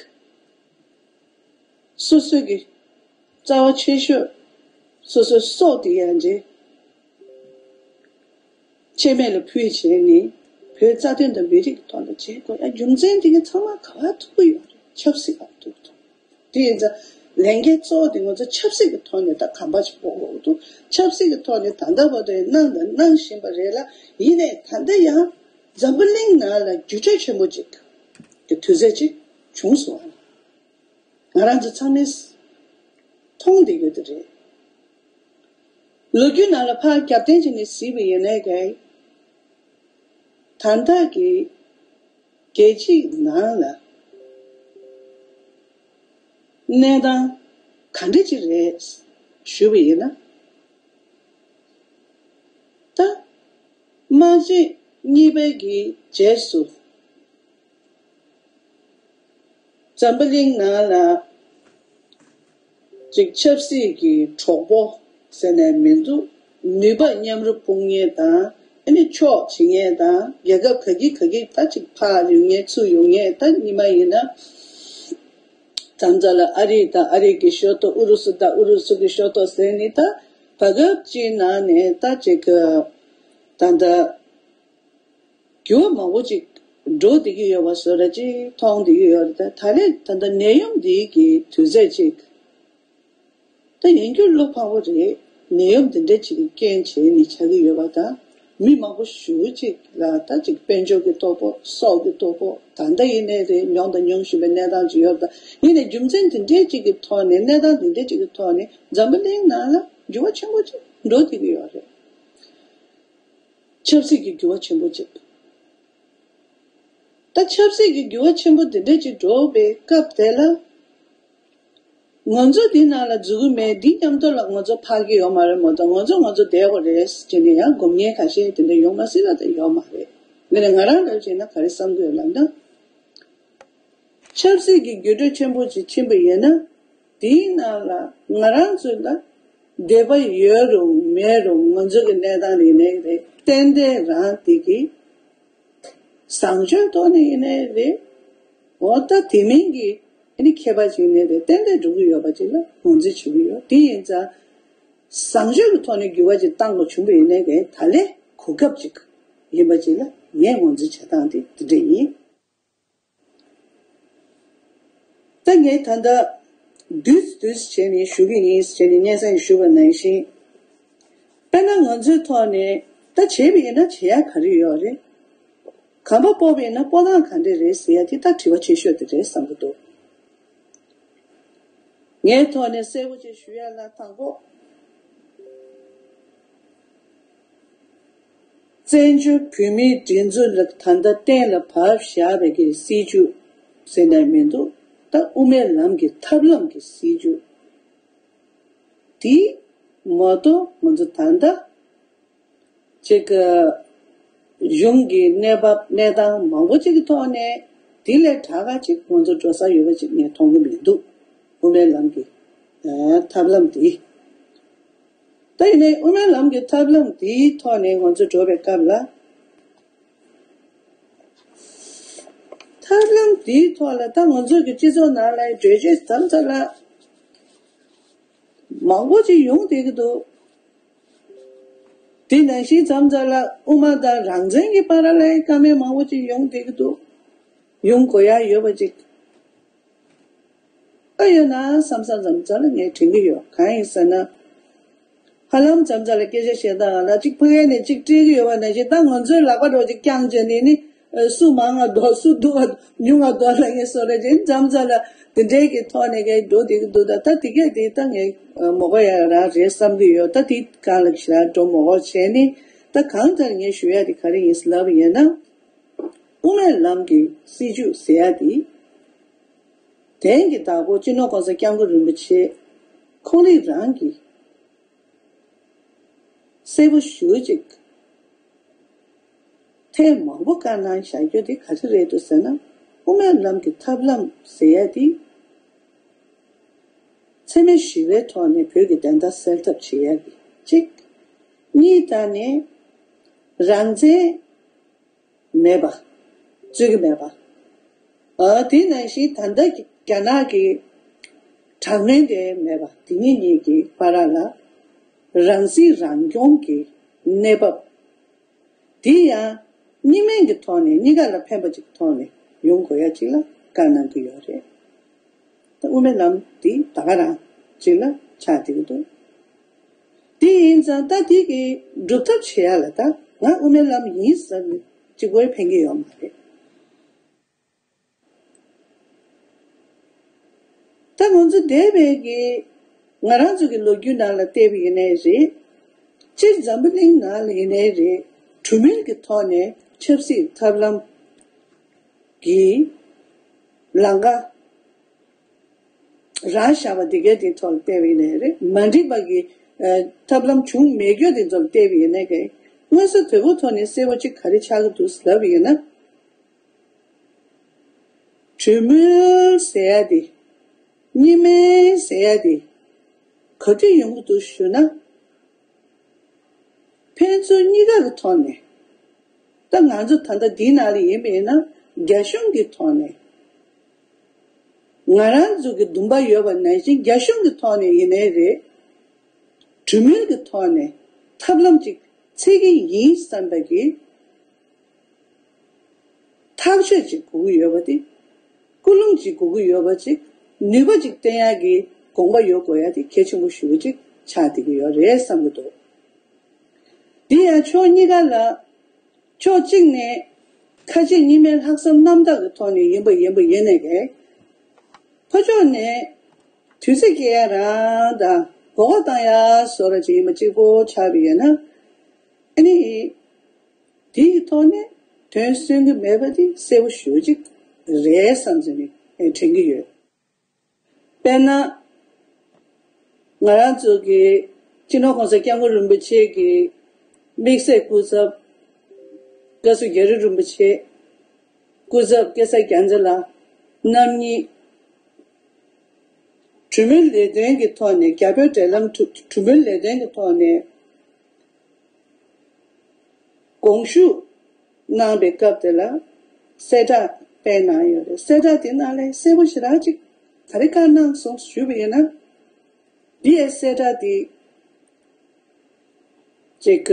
སོ་སོ་གི་རྩ་བ་ཆེ་ཤོས་སོ་སོའི་སྲོག་དེ་ཡང་རྗེས་ཆད་མེད་ལ་ཕུལ་བྱས་ནས་བོད་རྩ་དོན་དང་མི་རིགས་ཀྱི་ཐོག་ལ་བྱེད་དགོས་ཡ། རྒྱུ་མཚན་དེ་ག་ཚང་མ་ག་བ་ཐུག་གི་ཡོད་རེད། ཆབ་སྲིད་ལ་ཐུག་ཐུག་དེ་ཡིན་ཙང་ལས་འགན་གཙོ་བོ་དེ་ང་ཚོ་ཆབ་སྲིད་ཀྱི་ཐོག་ནས་ད་གོམ་པ་ཞིག་སྤོ་དགོས་འདུག་ཆབ་སྲིད་ཀྱི་ཐོག་ནས་ད་ལྟ་བར་དུ་གནང་དང་གནང་བཞིན་པ་རེད་ལ། ཡིན་ནའི་ད་ལྟ་ཡང་འཛམ་བུ་གླིང་ནང་ལ་འགྱུར་འགྲོས་ཆེན་པོ་ཅིག་གི་དུས་ཚོད་ཅིག་བྱུང་སོང་བ། ང་རང་ཚོ་ཚང་མས་མཐོང་བསྡད་ཡོད་དེ་རེད། ལོ་རྒྱུས་ནང་ལ་ཕར་རྒྱབ་རྟེན་བྱས་ནས་གཟིགས་པ་ཡིན་ནའི་ཀྱང་། ད་ལྟ་གི་རྒྱལ་སྤྱིའི་ནང་ལ་གནས་སྟངས་ག་འདྲ་ཅིག་རེད་ཞུས་པ་ཡིན་ན། ད་དམག་ཆེན་གཉིས་པའི་གི་རྗེས་སུ། འཛམ་བུ་གླིང་ནང་ལ་ཅིག་ཆབ་སྲིད་ཀྱི་གྲོགས་པོ་ཟེར་ནས་མི་འདུག་ནུས་པ་མཉམ་རུབ་སྤུངས་མཁན་དང་། ཨ་ནི་ཕྱོགས་བྱེད་མཁན་དང་། རྒྱལ་ཁབ་ག་གི་ག་གི་ད་ཅིག་ཕར་ཡོང་མཁན་ཚུར་ཡོང་མཁན། ད་སྔོན་མ་ཡིན་ན་ད་ལྟ་ལ་ཨ་རི་དང་། ཨ་རི་གི་ཤོག་ཐོག་ཨུ་རུ་སུ་དང་ཨུ་རུ་སུ་གི་ཤོག་ཐོག་ཟེར་ནི། ད་བར་སྐབས་ཅིག་ནང་ནས་ད་ཅིག་ད་ལྟ། འགྱུར་བ་མང་པོ་ཅིག་འགྲོ་བསྡད་ཀྱི་ཡོད་པ་བཟོ་འདྲ་ཅིག་མཐོང་བསྡད་ཀྱི་ཡོད་རེད། ད་ད་ལན་ད་ལྟ་ནད་ཡམས་འདི་གི་དུས་ཚོད་ཅིག་ད་ཡིན་རྒྱུ་བློ་ཕངས་པོ་རེད། ནད་ཡམས་འདི་འདྲ་ཅིག་གི་རྐྱེན་བྱས་ནས་ཆགས་ཀྱི་ཡོད་པ་དང་། མི་མང་པོ་ཞེ་པོ་ཅིག་ལ་ད་ཅིག་དཔལ་འབྱོར་གྱི་སྟོབས་པོ། སྲོག་གི་སྟོབས་པོ། ད་ལྟ་ཡིན་ནའི་རེད། མྱོང་དང་མྱོང་བཞིན་པའི་གནས་སྟངས་ཅིག་ཡོད་རེད། ད་ཡིན་ནའི་རྒྱུ་མཚན་འདི་འདྲ་ཅིག་གི་ཐོག་ནས། གནས་སྟངས་འདི་འདྲ་ཅིག་གི་ཐོག་ནས་འཛམ་བུ་གླིང་ནང་ལ་འགྱུར་བ་ཆེན་པོ་ཅིག་འགྲོ་བསྡད་ཀྱི་ཡོད་རེད། ཆབ་སྲིད་ཀྱི་འགྱུར་བ་ཆེན་པོ་ཅིག་ད་ཆབ་སྲིད་ཀྱི་འགྱུར་བ་ཆེན་པོ་འདི་འདྲ་ཅིག་འགྲོ་བའི་སྐབས་དེ་ལ། ང་ཚོ་འདི་ནང་ལ་འཛུལ་གྱི་མེད། འདི་མཉམ་དུ་ལ་ང་ཚོ་འཕར་གྱི་ཡོད་མ་རེད་མ་གཏོགས། ང་ཚོ་ང་ཚོ་བསྡད་དགོས་རེད་ཟེར་ནས་ཡང་སྒོམ་མཁན་ཁ་ཤས་དེ་འདྲ་ཡོང་མ་སྲིད་པ་དེ་ཡོད་མ་རེད། དེ་ནས་ང་རང་འདྲ་བྱས་ན་ག་རེ་བསམ་གྱི་ཡོད་ལབ་ན། ཆབ་སྲིད་ཀྱི་འགྱུར་འགྲོས་ཆེན་པོ་ཅིག་ཕྱིན་པ་ཡིན་ན། དེའི་ནང་ལ་ང་རང་ཚོ་ལ་འདོད་པ་ཡོད་རུང་མེད་རུང་། ང་ཚོ་གི་གནས་སྟངས་ཡིན་ནའི་རེད། ཏན་ཏན་རང་དེ་གི་བཟང་སྤྱོད་ཐོག་ནས་ཡིན་ནའི་རེད། འོ་ད་དེ་མིན་གྱི་ཨ་ནི་མཁས་པ་ཅིག་ཡིན་ནའི་རེད། ཏན་ཏན་འགྲོ་གི་ཡོད་པ་ཅིག་ལ་ངོས་འཛིན་བྱེད་ཀྱི་ཡོད། དེ་ཡིན་ཙང་བཟང་སྤྱོད་ཀྱི་ཐོག་ནས་འགྱུར་བ་ཅིག་བཏང་དགོས་བྱུང་བ་ཡིན་ནའི་རེད། ད་ལན་གོ་སྐབས་ཅིག་ཡིན་པ་ཅིག་ལ་ངས་ངོས་འཛིན་བྱེད་སྟངས་དེ་དེ་འདྲ་ཡིན། ད་ངས་ད་ལྟ་བསྡུས་བསྡུས་བྱས་ནས་ཞུ་གི་ཡིན་ཟེར་ནས་སྙན་སེང་ཞུ་བ་ནང་བཞིན། དཔེར་ན་ང་ཚོའི་ཐོག་ནས་ད་བྱས་པ་ཡིན་ན་བྱེད་ཡ་ག་རེ་ཡོད་རེད། གོམ་པ་སྤོ་བ་ཡིན་ན་སྤོ་སྟངས་ག་འདྲ་རེད་ཟེར་ཡ་དེ་ད་དྲི་བ་ཆེ་ཤོས་དེ་རེད་བསམ་གྱི་འདུག་ངའི་ཐོག་ནས་གསལ་པོ་ཅིག་ཞུ་ཡ་ལ། དང་པོ། བཙན་བྱོལ་བོད་མིའི་སྒྲིག་འཛུགས་ལ་ད་ལྟ་གཏན་ལ་ཕབ་བཞག་པའི་གི་སྲིད་བྱུས་ཟེར་ནས་མི་འདུག་ད་དབུ་མའི་ལམ་གྱི་ཐབས་ལམ་གྱི་སྲིད་བྱུས་དེ་མ་གཏོགས། ང་ཚོ་ད་ལྟ་ཅིག་གཞུང་གི་གནས་བབ་གནས་སྟངས་མང་པོ་ཅིག་གི་ཐོག་ནས་དེ་ལས་དྲག་ག་ཅིག་ང་ཚོ་འགྲོ་ས་ཡོད་པ་ཅིག་ངས་མཐོང་གི་མི་འདུག་དབུ་མའི་ལམ་གྱི་ཐབས་ལམ་དེ། ད་ཡིན་ནའི་དབུ་མའི་ལམ་གྱི་ཐབས་ལམ་དེའི་ཐོག་ནས་ང་ཚོ་འགྲོ་བའི་སྐབས་ལ། ཐབས་ལམ་དེའི་ཐོག་ལ་ད་ང་ཚོ་གི་སྤྱི་ཚོགས་ནང་ལ་གྲོས་ཆོད་མཚམས་མཚམས་ལ་མང་པོ་ཅིག་ཡོང་བསྡད་ཀྱི་འདུག་དེ་ནང་བཞིན་མཚམས་མཚམས་ལ་དབུ་མ་དང་རང་བཙན་གྱི་བར་ལ་བཀའ་མོལ་མང་པོ་ཅིག་ཡོང་བསྡད་ཀྱི་འདུག་ཡོང་དགོས་ཡ་ཡོད་པ་ཅིག་ཨ་ཡོད་ན་བསམ་བསམ་མཚམས་མཚམས་ལ་ངས་དྲན་གྱི་ཡོད། གང་ཡིན་ཟེར་ན། ཧ་ལམ་མཚམས་མཚམས་ལ་སྐད་ཆ་བཤད་སྟངས་ལ་གཅིག་ཕ་གི་ནས་གཅིག་སྤྲད་ཀྱི་ཡོད་པ་ནང་བཞིན། ད་ང་ཚོའི་ལག་པ་འདྲ་བོ་ཅིག་བརྐྱངས་བྱས་ནས་ནི། ཨ། སུ་མང་བ་འདུག་སུ་སྡུག་བ་ཉུང་བ་འདུག་ལབ་མཁན་བཟོ་འདྲ་ཅིག་མཚམས་མཚམས་ལ་དེ་འདྲའི་གི་ཐོག་ནས་གི་འགྲོ་བསྡད་ཀྱི་འདུག་ད་ད་དེ་གས་དེ་ད་ངས་མ་གོ་ཡ་རང་རེད་བསམ་གྱི་ཡོད། ད་དེ་སྒང་ལ་ཞེ་དྲག་འགྲོ་མ་དགོས་བྱས་ནས། ད་གང་ལྟར་ངས་ཞུ་ཡ་དེ་ག་རེ་ཡིན་ལབ་པ་ཡིན་ན། དབུ་མའི་ལམ་གྱི་སྲིད་བྱུས་ཟེར་ཡ་དེ། དེང་གི་བདག་པོ་སྤྱི་ནོར་༸གོང་ས་༸སྐྱབས་མགོན་རིན་པོ་ཆེ་ཁོང་རང་རང་གིས་གསལ་པོ་ཞེ་པོ་ཅིག་ཐེངས་མང་པོ་བཀའ་གནང་བཞག་རྒྱུ་དེ་ག་རེ་རེད་འདུག་ཟེར་ན། དབུ་མའི་ལམ་གྱི་ཐབས་ལམ་ཟེར་ཡ་དེ་འཚེ་མེད་ཞི་བའི་ཐོག་ནས་བོད་ཀྱི་བདེན་མཐའ་གསལ་ཐབས་བྱེད་ཡ་གི་གཅིག་གཉིས་ད་ནི་རང་བཙན་མེད་པ། རྩོད་ཀྱི་མེད་པ། ཨ། དེ་ནང་བཞིན་ད་ལྟ་རྒྱ་ནག་གི་དྲག་གནོན་དེ་མེད་པ་དེ་གཉིས་གཉིས་ཀྱི་བར་ལ་རང་སྲིད་རང་སྐྱོང་གི་གནས་བབ། དེ་ཡང་གཉིས་སྨན་གྱི་ཐོག་ནས། གཉིས་ཀ་ལ་ཕན་པ་ཅིག་ཐོག་ནས་ཡོང་དགོས་ཡ་ཅིག་ལ་བཀའ་གནང་གི་ཡོད་རེད། ད་དབུ་མའི་ལམ་འདི་ད་ག་རང་ཅིག་ལ་ཆགས་བསྡད་ཀྱི་འདུག་དེ་ཡིན་ཙང་ད་དེ་གི་སྒྲུབ་ཐབས་བྱེད་ཡ་ལ་ད་ང་དབུ་མའི་ལམ་ཡིན་ཟེར་ནས་གཅིག་པོས་ཕན་གྱི་ཡོད་མ་རེད། ད་ང་ཚོ་འདས་པའི་གི་ང་རང་ཚོ་གི་ལོ་རྒྱུས་ནང་ལ་བལྟས་པ་ཡིན་ནའི་རེད། སྤྱིར་འཛམ་བུ་གླིང་ནང་ལ་ཡིན་ནའི་རེད། གྲོས་མོལ་གྱི་ཐོག་ནས་ཆབ་སྲིད་ཐབས་ལམ་གྱི་ལམ་ཁ་རང་བཞག་པ་འདི་གའི་དེའི་ཐོག་ལ་བལྟས་པ་ཡིན་ནའི་རེད། མ་འགྲིག་པ་གི་ཨ་ཐབས་ལམ་བྱུང་མེད་རྒྱུ་དེ་ཚོ་ལ་བལྟས་པ་ཡིན་ནའི་གི་མངོན་གསལ་དོད་པོ་ཐོག་ནས་གསལ་པོ་གཅིག་ག་རེ་ཆགས་ཀྱི་འདུག་ལབ་པ་ཡིན་ན། གྲོས་མོལ་ཟེར་ཡ་དེ། གཉིས་སྨན་ཟེར་ཡ་དེ་ག་དུས་ཡོང་གི་འདུག་ཞུ་ན། ཕན་ཚུན་གཉིས་ཀ་གི་ཐོག་ནས། ད་ང་ཚོ་ད་ལྟ་འདིའི་ནང་ལ་ཡིན་པ་ཡིན་ན་རྒྱ་གཞུང་གི་ཐོག་ནས། ང་རང་ཚོ་གི་འདུན་པ་ཡོད་པ་ནང་བཞིན་རྒྱ་གཞུང་གི་ཐོག་ནས་ཡིན་ནའི་རེད། གྲོས་མོལ་གྱི་ཐོག་ནས་ཐབས་ལམ་ཅིག་འཚོལ་གྱི་ཡིན་བསམ་པ་གི་ཐག་གཅོད་ཅིག་དགོས་ཀྱི་ཡོད་པ་དེ། ཀུན་སློང་ཅིག་དགོས་ཀྱི་ཡོད་པ་ཅིག་ནུས་པ་ཅིག་བསྟན་ཡག་གི་དགོངས་པ་ཡོད་དགོས་ཡ་དེ་གལ་ཆེན་པོ་ཞེ་པོ་ཅིག་ཆགས་བསྡད་ཀྱི་ཡོད་རེད་བསམ་གྱི་འདུག་འདི་ཡང་ཕྱོགས་གཉིས་ཀ་ལ། ཕྱོགས་གཅིག་ནས་ཁ་ཆེ་གཉིས་སྨན་ལྷག་བསམ་རྣམ་དག་གི་ཐོག་ནས་ཡིན་པ་ཡིན་པ་ཡིན་ནའི་གི། ཕར་ཕྱོགས་ནས་དུས་ཚོད་སྐྱེལ་ཡ་རང་དང་མགོ་སྐོར་བཏང་ཡ་བཟོ་འདྲ་ཅིག་ཡིན་པ་གཅིག་པོ་ཆགས་པ་ཡིན་ན། ཨ་ནི། དེའི་ཐོག་ནས་དོན་སོན་གྱི་མེད་པ་དེ་གསལ་པོ་ཞེ་པོ་ཅིག་རེད་བསམ་བྱས་ནས་དྲན་གྱི་ཡོད། དཔེར་ན། ང་རང་ཚོ་གི་སྤྱི་ནོར་༸གོང་ས་༸སྐྱབས་མགོན་རིན་པོ་ཆེ་གི་དམིགས་བསལ་སྐུ་ཚབ་བཀའ་ཟུར་རྒྱ་རི་རིན་པོ་ཆེ། སྐུ་ཚབ་སྐལ་བཟང་རྒྱ་མཚོ་ལགས་རྣམ་གཉིས། གྲོས་མོལ་ལས་དོན་གྱི་ཐོག་ནས། རྒྱ་བོད་འབྲེལ་ལམ་གྲོས་གྲོས་མོལ་ལས་དོན་གྱི་ཐོག་ནས་དགོངས་ཞུ་གནང་པའི་སྐབས་དེ་ལ་གསལ་བསྒྲགས་སྤེལ་གནང་ཡོད་རེད། གསལ་བསྒྲགས་དེ་ནང་ལ་གསལ་པོ་ཞེ་དྲག་ཅིག་ག་རེ་བཀའ་གནང་སོང་ཞུས་པ་ཡིན་ན། འདི་ཡའི་གསལ་བསྒྲགས་དེ་ཅིག་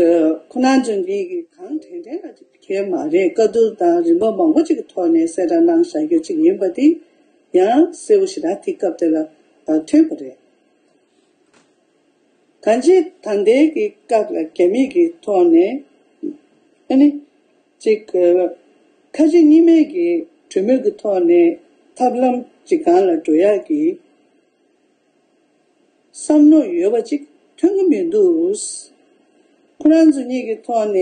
ཁོ་རང་ཚོ་གཉིས་ཀྱིས་གང་དྲན་དྲན་ལ་ཅིག་གལ་མ་རེད། བཀའ་བསྡུར་དང་རིམ་པ་མང་པོ་ཅིག་གི་ཐོག་ནས་གསལ་བསྒྲགས་གནང་བཞག་རྒྱུ་ཅིག་ཡིན་པ་དེ་ཡང་གསལ་པོ་ཞེ་དྲག་དེ་སྐབས་དེ་ལ་ཐོན་པ་རེད། གང་ཅི་ད་ལྟའི་གི་སྐབས་ལ་རྒྱ་མི་གི་ཐོག་ནས་ཨ་ནི་ཅིག་ཁ་ཆེ་གཉིས་སྨན་གྱི་གྲོས་མོལ་གྱི་ཐོག་ནས་ཐབས་ལམ་ཅིག་སྒང་ལ་འགྲོ་ཡག་གི་བསམ་མནོ་ཡོད་པ་ཅིག་ཐོན་གྱི་མི་འདུག་ཁོ་རང་ཚོ་གཉིས་ཀྱི་ཐོག་ནས་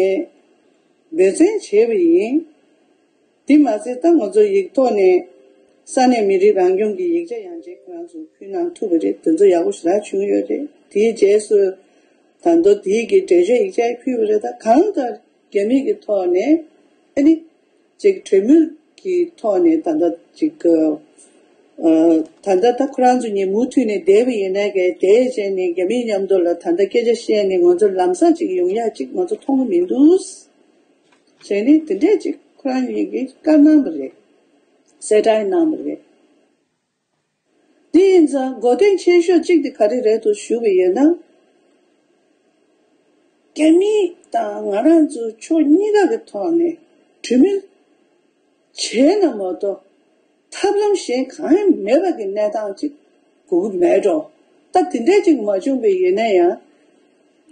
འབད་བརྩོན་བྱས་པ་ཡིན། དེ་མ་ཟད་ད་ང་ཚོ་ཡིག་ཐོག་ནས་ས་གནས་མི་རིགས་རང་སྐྱོང་གི་ཡིག་ཆ་ཡང་ཅིག་ཁོ་རང་ཚོ་ཕུལ་གནང་ཐུབ་པ་རེད། དེ་ཚོ་ཡག་པོ་ཞེ་དྲག་བྱུང་ཡོད་རེད། དེའི་རྗེས་སུ་ད་དུང་དེའི་གི་འགྲེལ་བརྗོད་ཡིག་ཆ་ཕུལ་བ་རེད། ད་གང་ལྟར་རྒྱ་མི་གི་ཐོག་ནས་ཨ་ནི་ཅིག་གྲོས་མོལ་གྱི་ཐོག་ནས་ད་ལྟ་ཅིག་ཨ་ད་ལྟ་ད་ཁོ་རང་ཚོ་གཉིས་མུ་མཐུད་ནས་བསྡད་པ་ཡིན་ནའི་གི་དེ་བྱས་ནས་རྒྱ་མིའི་མཉམ་དུ་ལ་ད་ལྟ་སྐད་ཆ་བཤད་ནས་ང་ཚོ་ལམ་སང་ཅིག་ཡོང་ཡག་ཅིག་ང་ཚོ་མཐོང་གི་མི་འདུག་བྱས་ནས་དེ་འདྲས་ཅིག་ཁོ་རང་གཉིས་ཀྱིས་བཀའ་གནང་བ་རེད། གསལ་བསྒྲགས་གནང་བ་རེད། དེ་ཡིན་ཙང་གོ་དོན་ཆེ་ཤོས་གཅིག་དེ་ག་རེ་རེད་འདུག་ཞུ་བ་ཡིན་ན། རྒྱ་མི་དང་ང་རང་ཚོ་ཕྱོགས་གཉིས་ཀ་གི་ཐོག་ནས་གྲོས་མོལ་བྱས་ན་མ་གཏོགས་ཐབས་ལམ་གཞན་གང་ཡང་མེད་པ་གི་གནས་སྟངས་ཅིག་དགོས་ཀྱི་མེད་འགྲོ། ད་དེ་འདྲས་ཅིག་མ་བྱུང་བ་ཡིན་ན་ཡང་།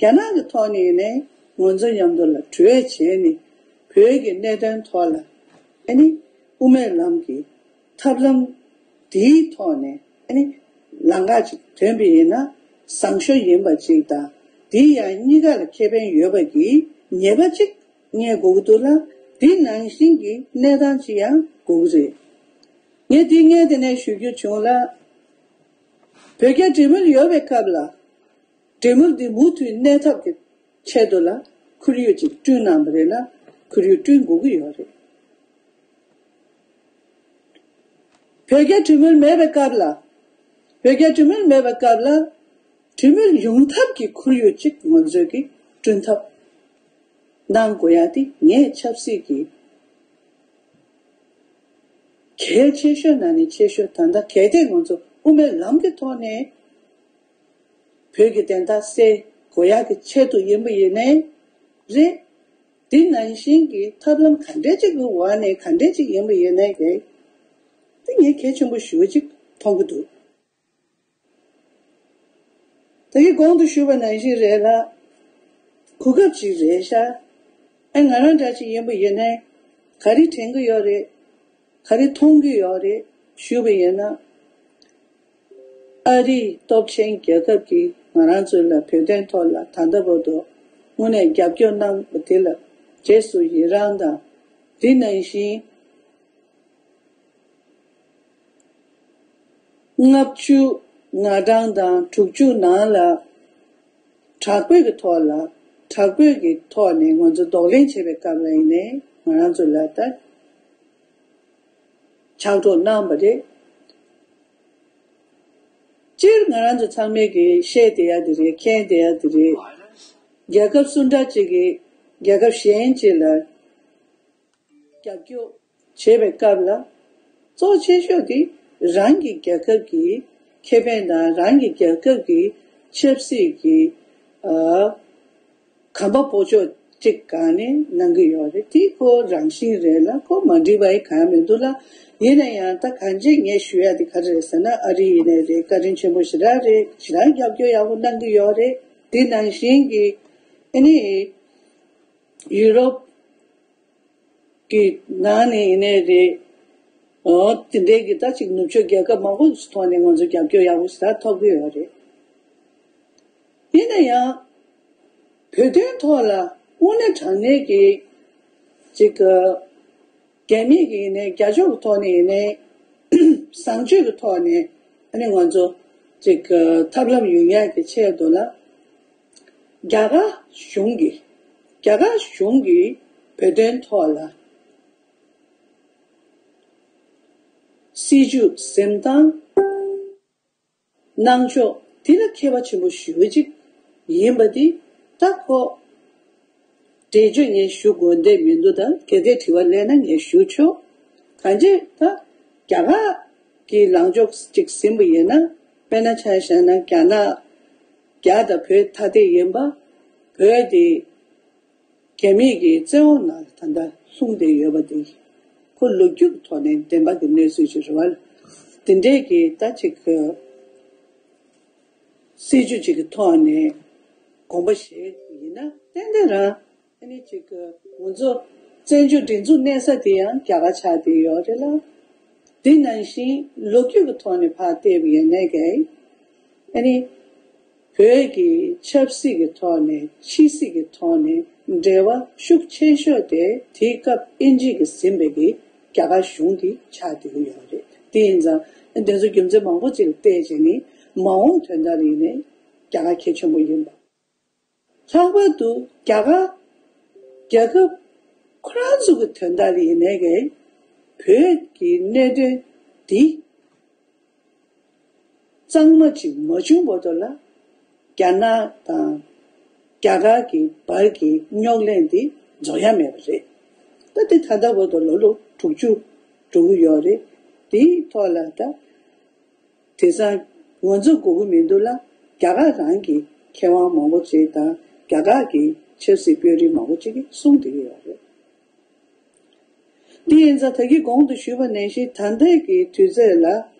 རྒྱ་ནག་གི་ཐོག་ནས་ནས་ང་ཚོ་མཉམ་དུ་ལ་གྲོས་བྱས་ནས་བོད་ཀྱི་གནད་དོན་ཐོག་ལ་ཨ་ནི་དབུ་མའི་ལམ་གྱི་ཐབས་ལམ་དེའི་ཐོག་ནས་ཨ་ནི་ལམ་ཁ་ཅིག་ཐོན་པ་ཡིན་ན་བཟང་ཤོས་ཡིན་པ་ཅིག་དང་། དེ་ཡང་གཉིས་ཀ་ལ་ཁེ་ཕན་ཡོད་པ་གི་ཉེས་པ་ཅིག་རྙེད་དགོས་ཀྱི་འདུག་ལ། དེ་ནང་བཞིན་གྱི་གནས་སྟངས་ཅིག་ཡང་དགོས་ཀྱི་རེད། ངས་དེ་སྔོན་དེ་ནས་ཞུ་རྒྱུ་བྱུང་ལ། བོད་རྒྱ་འབྲེལ་མོལ་ཡོད་པའི་སྐབས་ལ། འབྲེལ་མོལ་འདི་མུ་མཐུད་གནས་ཐབས་ཀྱི་ཆེད་དུ་ལ་ཁོར་ཡུག་ཅིག་བསྐྲུན་གནང་བ་རེད་ན་ཁོར་ཡུག་བསྐྲུན་དགོས་ཀྱི་ཡོད་རེད། བོད་རྒྱ་གྲོས་མོལ་མེད་པའི་སྐབས་ལ། བོད་རྒྱ་གྲོས་མོལ་མེད་པའི་སྐབས་ལ་གྲོས་མོལ་ཡོང་ཐབས་ཀྱི་ཁོར་ཡུག་ཅིག་ང་ཚོས་ཀྱི་བསྐྲུན་ཐབས་གནང་དགོས་ཡ་དེ་ངས་ཆབ་སྲིད་ཀྱི་ཁ་ གལ་ཆེ་ཤོས་ནང་ནས་ཆེ་ཤོས། ད་ལྟ་གལ་ཏེ་ང་ཚོ་དབུ་མའི་ལམ་གྱི་ཐོག་ནས་བོད་ཀྱི་བདེན་མཐའ་གསལ་དགོས་ཡག་གི་ཆེད་དུ་ཡིན་པ་ཡིན་ནའི་རེད། དེ་ནང་བཞིན་གྱི་ཐབས་ལམ་ག་འདྲ་ཅིག་གི་འོག་ནས་ག་འདྲ་ཅིག་ཡིན་པ་ཡིན་ནའི་རེད། དེ་ངས་གལ་ཆེན་པོ་ཞེ་པོ་ཅིག་མཐོང་གི་འདུག་ད་གིན་གོང་དུ་ཞུས་པ་ནང་བཞིན་རེད་ལ། གོ་སྐབས་ཅིག་རེད་ཤག་ཨེ་ང་རང་འདྲ་ཅིག་ཡིན་པ་ཡིན་ནའི་ག་རེ་དྲན་གྱི་ཡོད་རེད། ག་རེ་མཐོང་གི་ཡོད་རེད་ཞུས་པ་ཡིན་ན། ཨ་རིའི་སྟོབས་ཆེན་རྒྱལ་ཁབ་ཀྱིས་ང་རང་ཚོ་ལ་བོད་དོན་ཐོག་ལ་ད་ལྟ་བར་དུ་དངོས་གནས་རྒྱབ་སྐྱོར་གནང་བ་དེ་ལ་རྗེས་སུ་ཡི་རང་དང་། དེ་ནང་བཞིན་ལྔ་བཅུ་ང་གྲངས་དང་དྲུག་ཅུ་ནང་ལ་དྲག་པོའི་གི་ཐོག་ལ་དྲག་པོའི་གི་ཐོག་ནས་ང་ཚོ་གདོང་ལེན་བྱེད་པའི་སྐབས་ལ་ཡིན་ནའི་ང་རང་ཚོ་ལ་ད་ཕྱག་རོགས་གནང་བ་རེད། སྤྱིར་ང་རང་ཚོ་ཚང་མས་གི་བཤད་བསྡད་ཡ་དེ་རེད། མཁྱེན་བསྡད་ཡ་དེ་རེད། རྒྱལ་ཁབ་སུ་འདྲ་ཅིག་གི་རྒྱལ་ཁབ་གཞན་ཅིག་ལ་རྒྱབ་སྐྱོར་བྱེད་པའི་སྐབས་ལ་གཙོ་ཆེ་ཤོས་དེ་རང་གི་རྒྱལ་ཁབ་ཀྱི་ཁེ་ཕན་དང་རང་གི་རྒྱལ་ཁབ་ཀྱི་ཆབ་སྲིད་ཀྱི་ཨ་གོམ་པ་སྤོ་ཕྱོགས་གཅིག་སྒང་ནས་གནང་གི་ཡོད་རེད། དེ་ཁོ་རང་བཞིན་རེད་ལ། ཁོ་མ་འགྲིག་པ་ཡི་གང་ཡང་མི་འདུག་ལ། ཡིན་ན་ཡང་ད་གང་ཅི་ངས་ཞུ་ཡ་དེ་ག་རེ་རེད་ཟེར་ན། ཨ་རི་ཡིན་ནའི་རེད། བཀའ་དྲིན་ཆེན་པོ་ཞེ་དྲག་རེད། ཞེ་དྲག་རྒྱབ་སྐྱོར་ཡག་པོ་གནང་གི་ཡོད་རེད། དེ་ནང་བཞིན་གྱི་ཨ་ནི་ཡུ་རོབ་ཀྱི་ནང་ནས་ཡིན་ནའི་རེད། ཨོ་དེ་འདྲའི་གི་ད་ཅིག་ནུབ་ཕྱོགས་རྒྱལ་ཁབ་མང་པོ་ཞིག་ཐོག་ནས་ང་ཚོ་རྒྱབ་སྐྱོར་ཡག་པོ་ཞེ་དྲག་ཐོབ་ཀྱི་ཡོད་རེད། ཡིན་ན་ཡང་བོད་དོན་ཐོག་ལ་དངོས་གནས་དྲང་གནས་ཀྱི་ཅིག་རྒྱ་མི་གི་ཡིན་ནའི་རྒྱ་ཕྱོགས་ཀྱི་ཐོག་ནས་ཡིན་ནའི་བཟང་སྤྱོད་ཀྱི་ཐོག་ནས་ཨ་ནི་ང་ཚོ་ཅིག་ཐབས་ལམ་ཡོང་ཡག་གི་ཆེད་དུ་ལ། རྒྱ་གར་གཞུང་གིས་རྒྱ་གར་གཞུང་གིས་བོད་དོན་ཐོག་ལ་སྲིད་ཇུས་འཛིན་སྟངས་གནང་ཕྱོགས་དེ་ལ་མཁས་པ་ཆེན་པོ་ཞེ་པོ་ཅིག་ཡིན་པ་དེ་ད་ཁོ་འགྲེལ་བརྗོད་ངས་ཞུ་དགོས་འདོད་མི་འདུག་ད་གལ་ཏེ་དྲི་བ་སླེབས་ན་ངས་ཞུ་ཆོག་གང་ཅི་ད་རྒྱ་གར་གྱི་ལངས་ཕྱོགས་ཅིག་ཟིན་པ་ཡིན་ན། དཔེར་ན་ཆ་བཞག་ན་རྒྱ་ནག་རྒྱ་དང་བོད་ཐ་དད་ཡིན་པ། བོད་དེ་རྒྱ་མིའི་གི་བཙན་འོག་ནང་ལ་ད་ལྟ་ལྷུང་བསྡད་ཡོད་པ་དེ་ཁོ་ལོ་རྒྱུས་ཀྱི་ཐོག་ནས་བདེན་པ་གི་གནས་ཚུལ་ཞིག་རེད་བ། དེ་འདྲས་ཀྱི་ད་ཅིག་སྲིད་ཇུས་ཅིག་གི་ཐོག་ནས་དགོངས་པ་བཞེས་ཡིན་ན་ཏན་ཏན་རང་ཨ་ནི་ཅིག་ང་ཚོ་བཙན་བྱོལ་སྒྲིག་འཛུགས་གནས་ས་དེ་ཡང་རྒྱ་གར་ཆགས་བསྡད་ཡོད་རེད་ལ། དེ་ནང་བཞིན་ལོ་རྒྱུས་ཀྱི་ཐོག་ནས་ཕར་བལྟས་པ་ཡིན་ནའི་གི་ཨ་ནི་བོད་ཀྱི་ཆབ་སྲིད་ཀྱི་ཐོག་ནས་ཕྱི་སྲིད་ཀྱི་ཐོག་ནས་འབྲེལ་བ་ཤུགས་ཆེ་ཤོས་དེ་དེའི་སྐབས་དབྱིན་ཇི་གིས་ཟིན་པའི་གི་རྒྱ་གར་གཞུང་དེ་ཆགས་བསྡད་ཀྱི་ཡོད་རེད། དེ་ཡིན་ཙང་དེ་ཚོ་རྒྱུ་མཚན་མང་པོ་ཅིག་ལ་བལྟས་བྱས་ནས་མ་འོངས་དོན་དག་ལ་ཡིན་ནའི་རྒྱ་གར་གལ་ཆེན་པོ་ཡིན་པ། ལྷག་པར་དུ་རྒྱ་གར་རྒྱལ་ཁབ་ཁོ་རང་ཚོ་གི་དོན་དག་ལ་ཡིན་ནའི་གི་བོད་ཀྱི་གནད་དོན་འདི་གཙང་མ་ཅིག་མ་བྱུང་བར་དུ་ལ་རྒྱ་ནག་དང་རྒྱ་གར་གྱི་བར་གྱི་རྙོག་གླེང་འདི་རྫོགས་ཡ་མེད་པ་རེད། ད་དེ་ད་ལྟ་བར་དུ་ལོ་ལོ་དྲུག་ཅུ་འགྲོ་གི་ཡོད་རེད། དེའི་ཐོག་ལ་ད། དེང་སང་ང་ཚོ་དགོས་ཀྱི་མི་འདུག་ལ། རྒྱ་གར་རང་གི་མཁས་དབང་མང་པོ་ཅིག་དང་རྒྱ་གར་གྱི་ཆབ་སྲིད་དཔོན་རིགས་མང་པོ་ཅིག་གིས་གསུངས་བསྡད་ཀྱི་ཡོད་རེད། འདི་ཡིན་ཙང་ད་གིན་གོང་དུ་ཞུས་པ་ནང་བཞིན་ད་ལྟའི་གི་དུས་ཚོད་ལ་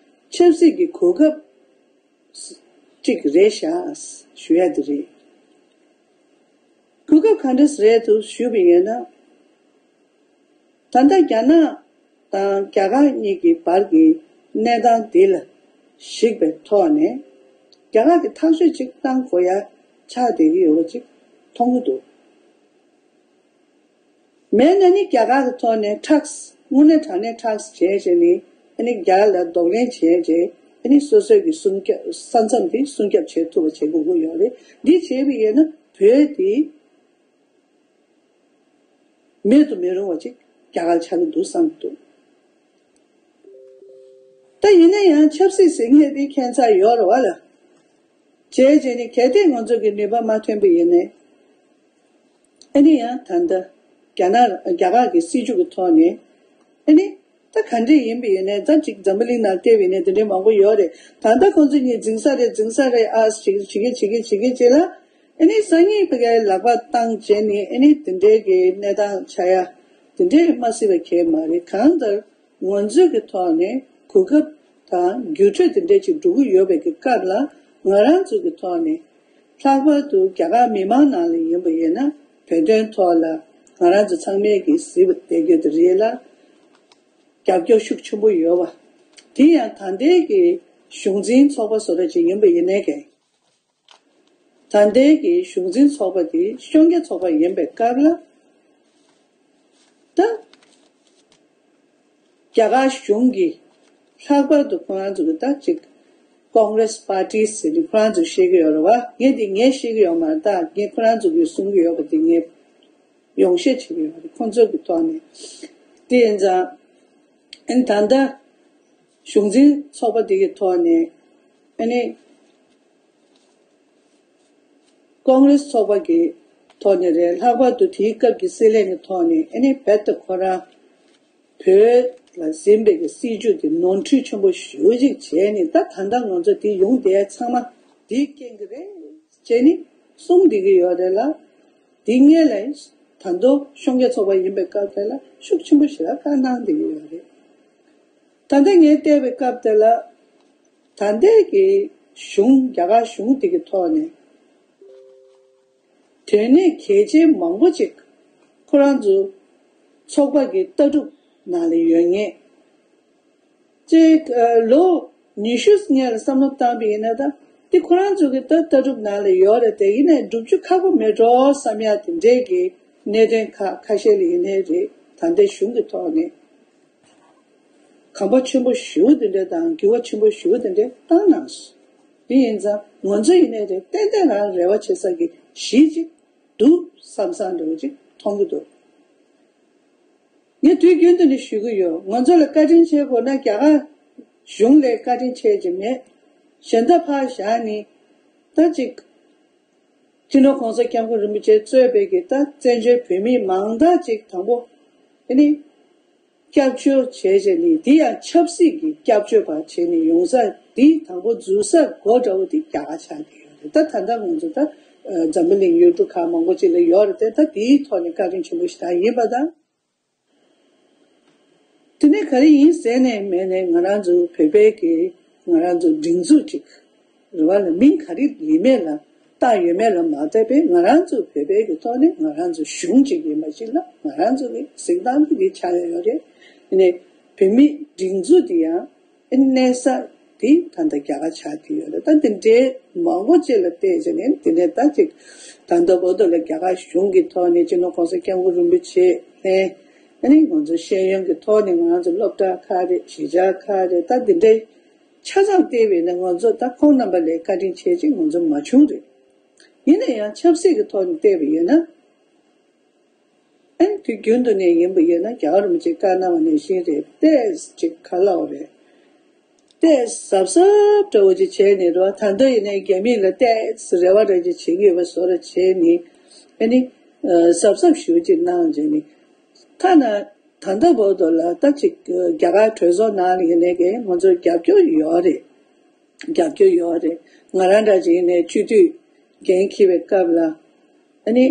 ཆབ་སྲིད་ཀྱི་གོ་སྐབས་ཅིག་རེད་ཤག་ཞུ་ཡ་དེ་རེད། གོ་སྐབས་ག་འདྲས་རེད་འདུག་ཞུས་པ་ཡིན་ན། ད་ལྟ་རྒྱ་ནག་དང་རྒྱ་གར་གཉིས་ཀྱི་བར་གྱི་གནས་སྟངས་འདི་ལ་གཞིགས་པའི་ཐོག་ནས་རྒྱ་གར་གྱིས་ཐག་གཅོད་ཅིག་གནང་དགོས་ཡ་ཆགས་བསྡད་ཀྱི་ཡོད་པ་ཅིག་མཐོང་གི་འདུག་མེད་ན་ནི་རྒྱ་གར་གྱི་ཐོག་ནས་ཐག་དངོས་གནས་དྲང་གནས་ཐག་བཅད་བྱས་ནས་ཨ་ནི་རྒྱ་ལ་གདོང་ལེན་བྱས་རྗེས་ཨ་ནི་སོ་སོའི་གི་སྲུང་སྐྱོབ་ས་མཚམས་དེ་སྲུང་སྐྱོབ་བྱེད་ཐུབ་པ་བྱེད་དགོས་ཀྱི་ཡོད་རེད། འདི་བྱས་པ་ཡིན་ན་བོད་དེ། མེད་དུ་མི་རུང་བ་ཅིག་རྒྱ་གར་ཆགས་ཀྱི་འདུག་བསམ་གྱི་འདུག་ད་ཡིན་ན་ཡང་ཆབ་སྲིད་ཟེར་མཁན་དེ་ཁྱད་མཚར་ཡོད་རེད་བ་ལ། བྱས་རྗེས་ནི་གལ་ཏེ་ང་ཚོ་གི་ནུས་པ་མ་ཐོན་པ་ཡིན་ནའི། ཨ་ནི་ཡང་ད་ལྟ་རྒྱ་ནག་རྒྱ་གར་གྱི་སྲིད་ཇུས་ཀྱི་ཐོག་ནས་ཨ་ནི་ ད་ག་འདྲས་ཡིན་པ་ཡིན་ནའི་ད་ཅིག་འཛམ་བུ་གླིང་ནང་བལྟས་པ་ཡིན་ནའི་དེ་འདྲས་མང་པོ་ཡོད་རེད། ད་ལྟ་ཁོང་ཚོ་གཉིས་འཛིང་ས་རེད་འཛིང་ས་རེད་ཨ་ཅིག་བྱེད་ཀྱི་བྱེད་ཀྱི་བྱེད་ཀྱི་བྱེད་ལ། ཨ་ནི་སང་ཉིན་ཕ་གིར་ལག་པ་བཏང་བྱས་ནས་ཨ་ནི་དེ་འདྲའི་གི་གནས་སྟངས་ཆགས་ཡ་དེ་འདྲའི་མ་སྲིད་པ་གང་མ་རེད། གང་ལྟར་ང་ཚོའི་གི་ཐོག་ནས་གོ་སྐབས་དང་འགྱུར་འགྲོས་དེ་འདྲའི་ཅིག་འགྲོ་གི་ཡོད་པའི་གི་སྐབས་ལ་ང་རང་ཚོ་གི་ཐོག་ནས་ལྷག་པར་དུ་རྒྱ་གར་མི་མང་ནང་ལ་ཡིན་པ་ཡིན་ན་བོད་དོན་ཐོག་ལ་ང་རང་ཚོ་ཚང་མས་གི་གཟིགས་པ་བསྡད་རྒྱུ་དེ་རེད་ལ། རྒྱབ་སྐྱོར་ཤུགས་ཆེན་པོ་ཡོད་པ། དེ་ཡང་ད་ལྟའི་གི་གཞུང་འཛིན་ཚོགས་པ་བཟོ་འདྲ་ཅིག་ཡིན་པ་ཡིན་ནའི་གི། ད་ལྟའི་གི་གཞུང་འཛིན་ཚོགས་པ་དེ་ཤོང་རྒྱ་ཚོགས་པ་ཡིན་པའི་སྐབས་ལ། ད་རྒྱ་གར་གཞུང་གི་ལྷག་པར་དུ་ཁོ་རང་ཚོ་གི་ད་ཅིག་ཀོང་རེས་པར་ཊི་ཟེར་ནས་ཁོ་རང་ཚོས་བཤད་ཀྱི་ཡོད་རེད་བ། ངས་འདི་ངས་བཤད་ཀྱི་ཡོད་མ་རེད། ད་ངས་ཁོ་རང་ཚོ་གིས་གསུང་གི་ཡོད་པ་དེ་ངས་ཡོངས་བཤད་བྱེད་ཀྱི་ཡོད་རེད་ཁོང་ཚོ་གི་ཐོག་ནས། དེ་ཡིན་ཙང་ཨ་ནི་ད་ལྟ་གཞུང་འཛིན་ཚོགས་པ་དེ་གི་ཐོག་ནས་ཨ་ནི་ཀོང་རེས་ཚོགས་པ་གི་ཐོག་ནས་རེད། ལྷག་པར་དུ་དེའི་སྐབས་ཀྱི་སྲིད་བློན་གྱི་ཐོག་ནས་ཨ་ནི་རྦད་དེ་ཁོ་རང་བོད་ལ་ཟིན་པའི་གི་སྲིད་བྱུས་དེ་ནོར་འཁྲུལ་ཆེན་པོ་ཞེ་པོ་ཅིག་བྱས་ནས་ད་ད་ལྟ་ང་ཚོ་དེ་ཡོང་བསྡད་ཚང་མ་དེའི་རྐྱེན་གྱིས་རེད་བྱས་ནས་གསུངས་བསྡད་ཀྱི་ཡོད་རེད་ལ། དེ་སྔོན་ལ་ད་དུང་ཤོང་རྒྱ་ཚོགས་པ་ཡིན་པའི་སྐབས་དེ་ལ་ཤུགས་ཆེན་པོ་ཞེ་དྲག་བཀའ་གནང་བསྡད་ཀྱི་ཡོད་རེད། ད་ལྟ་ངས་བལྟས་པའི་སྐབས་དེ་ལ་ད་ལྟའི་གི་གཞུང་རྒྱ་གར་གཞུང་དེ་གི་ཐོག་ནས་དོན་གནད་གལ་ཆེན་མང་པོ་ཅིག་ཁོ་རང་ཚོ་ཚོགས་པ་གི་ལྟ་གྲུབ་ནང་ལ་ཡོད་ངེས། ཅིག་ལོ་ཉི་ཤུ་སྔོན་ལ་བསམ་བློ་བཏང་པ་ཡིན་ན་ད་དེ་ཁོ་རང་ཚོ་གི་ད་ལྟ་གྲུབ་ནང་ལ་ཡོད་རེད་དེ་ཡིན་ནའི་སྒྲུབ་རྒྱུ་ཁག་པོ་མེད་འགྲོ་བསམ་ཡ་དེ་འདྲའི་གི་གནད་དོན་ཁག་ཁ་ཤས་ལ་ཡིན་ནའི་རེད། ད་ལྟའི་གཞུང་གི་ཐོག་ནས་གོམ་པ་ཆེན་པོ་ཞེ་པོ་དེ་འདྲ་དང་འགྱུར་བ་ཆེན་པོ་ཞེ་པོ་དེ་འདྲ་བཏང་གནང་སོང་། དེ་ཡིན་ཙང་ང་ཚོ་ཡིན་ནའི་རེད་ཏན་ཏན་རང་རེ་བ་བྱེད་ས་གི་གཞི་ཅིག་འདུག་བསམ་བསམ་འདྲ་བོ་ཅིག་མཐོང་གི་འདུག་ངས་དུས་རྒྱུན་དུ་ནི་ཞུ་གི་ཡོད། ང་ཚོ་ལ་བཀའ་དྲིན་ཆེ་དགོས་ན་རྒྱ་གར་གཞུང་ལ་བཀའ་དྲིན་ཆེ་ཅིག་མེད། གཞན་དག་ཕར་བཞག་ནི་ད་ཅིག་སྤྱི་ནོར་༸གོང་ས་༸སྐྱབས་མགོན་རིན་པོ་ཆེ་གཙོས་པའི་གི་ད་བཙན་བྱོལ་བོད་མི་མང་དག་ཅིག་དང་པོ་ཨ་ནི་སྐྱབས་བཅོལ་བྱས་བྱས་ནི་འདི་ཡང་ཆབ་སྲིད་ཀྱི་སྐྱབས་བཅོལ་བ་བྱས་ནི་ཡོང་ས་འདི་དང་པོ་འཛུལ་ས་འགོ་འདྲ་བོ་འདི་རྒྱ་གར་ཆགས་ཀྱི་ཡོད་རེད། ད་ད་ལྟ་ང་ཚོ་ད་འཛམ་བུ་གླིང་ཡུལ་གྲུ་ཁག་མང་པོ་ཅིག་ལ་ཡོད་རེད་དེ་ད་འདིའི་ཐོག་ནས་བཀའ་དྲིན་ཆེན་པོ་ཞིག་ད་ཡིན་པ་དང་། དེ་ནས་ག་རེ་ཡིན་ཟེར་ནས་མེད་ནས་ང་རང་ཚོ་བོད་པའི་གི་ང་རང་ཚོ་སྒྲིག་འཛུགས་ཅིག་རེད་བ་ལ་མིང་ག་རེ་ཡིན་མེད་ལ་བཏགས་ཡོད་མེད་ལ་མ་བལྟས་པས་ང་རང་ཚོ་བོད་པའི་གི་ཐོག་ནས་ང་རང་ཚོ་གཞུང་ཅིག་ཡིན་པ་ཅིག་ལ་ང་རང་ཚོ་གི་གཟིགས་སྟངས་དེ་གི་ཆགས་ཡོད་རེད། དེ་ནས་བོད་མི་སྒྲིག་འཛུགས་དེ་ཡང་ཨེ་གནས་ས་དེ་ད་ལྟ་རྒྱ་གར་ཆགས་ཀྱི་ཡོད་རེད། ད་དེ་འདྲའི་མང་པོ་ཅིག་ལ་བལྟས་བྱས་ནས་དེ་ནས་ད་ཅིག་ད་ལྟ་བར་དུ་ལ་རྒྱ་གར་གཞུང་གི་ཐོག་ནས་སྤྱི་ནོར་༸གོང་ས་༸སྐྱབས་མགོན་རིན་པོ་ཆེ་ལྷན་ཨ་ནི་ང་ཚོ་ཤེས་ཡོན་གྱི་ཐོག་ནས་ང་ཚོ་སློབ་གྲྭ་ཁག་རེད་གཞིས་ཆགས་ཁག་རེད་ད་དེ་འདྲའི་ཆ་ཚང་བལྟས་པས་ན་ང་ཚོ་ད་ཁོང་རྣམ་པ་ལས་བཀའ་དྲིན་ཆེ་ཅིག་ང་ཚོ་མ་བྱུང་རེད། ཡིན་ན་ཡང་ཆབ་སྲིད་ཀྱི་ཐོག་ནས་བལྟས་པ་ཡིན་ན། ཨན་དུས་རྒྱུན་དུ་ནས་ཡིན་པ་ཡིན་ན་རྒྱལ་བ་རིན་པོ་ཆེས་བཀའ་གནང་བ་ནང་བཞིན་རེད། ཏོག་ཙམ་ཅིག་ག་ལབ་རེད། ཏོག་ཙམ་གཟབ་གཟབ་འདྲ་བོ་ཅིག་བྱས་ནས་རེད་བ། ད་ལྟ་ཡིན་ནའི་རྒྱ་མི་ལ་ཏོག་ཙམ་རེ་བ་འདྲ་ཅིག་བྱེད་ཀྱི་ཡོད་པ་བཟོ་འདྲ་བྱས་ནས་ཨ་ནི་གཟབ་གཟབ་ཞེ་པོ་ཅིག་གནང་བྱས་ནས་ཐ་ན་ད་ལྟ་བར་དུ་ལ་ད་ཅིག་རྒྱ་གར་གྲོས་ཚོགས་ནང་ལ་ཡིན་ནའི་གི་ང་ཚོར་རྒྱབ་སྐྱོར་ཡོད་རེད། རྒྱབ་སྐྱོར་ཡོད་རེད། ང་རང་འདྲ་ཅིག་ཡིན་ནའི་སྤྱི་འཐུས་འགན་འཁྱེར་བའི་སྐབས་ལ་ཨ་ནི།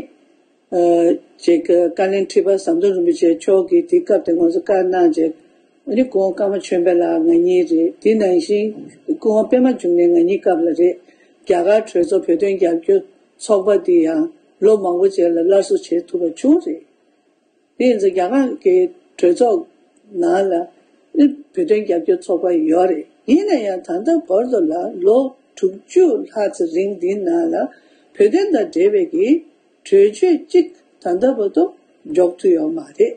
ཅིག་བཀའ་བློན་ཁྲི་པ་ཟམ་གདོང་རིན་པོ་ཆེ་མཆོག་གིས་དེ་སྐབས་དེ་ང་ཚོ་བཀའ་གནང་རྗེས་ཨ་ནི་སྐུ་ངོ་ཀརྨ་ཆོས་འཕེལ་ལགས་ང་གཉིས་རེད། དེ་ནང་བཞིན་སྐུ་ངོ་པད་མ་འབྱུང་གནས་ང་གཉིས་སྐབས་ལ་རེད། རྒྱ་གར་གྲོས་ཚོགས་བོད་དོན་རྒྱབ་སྐྱོར་ཚོགས་པ་དེ་ཡང་ལོ་མང་པོ་རྗེས་ལ་སླར་གསོ་བྱེད་ཐུབ་པ་བྱུང་རེད། དེ་ཡིན་ཙང་རྒྱ་གར་གྱི་གྲོས་ཚོགས་ནང་ལ་བོད་དོན་རྒྱབ་སྐྱོར་ཚོགས་པ་ཡོད་རེད། ཡིན་ན་ཡང་ད་ལྟ་བར་དུ་ལ་ལོ་དྲུག་ཅུ་ལྷག་ཙམ་རིང་འདིའི་ནང་ལ་བོད་དོན་དང་འབྲེལ་བའི་གི་གྲོས་ཆོད་གཅིག་ད་ལྟ་བར་དུ་འཇོག་ཐུབ་ཡོད་མ་རེད།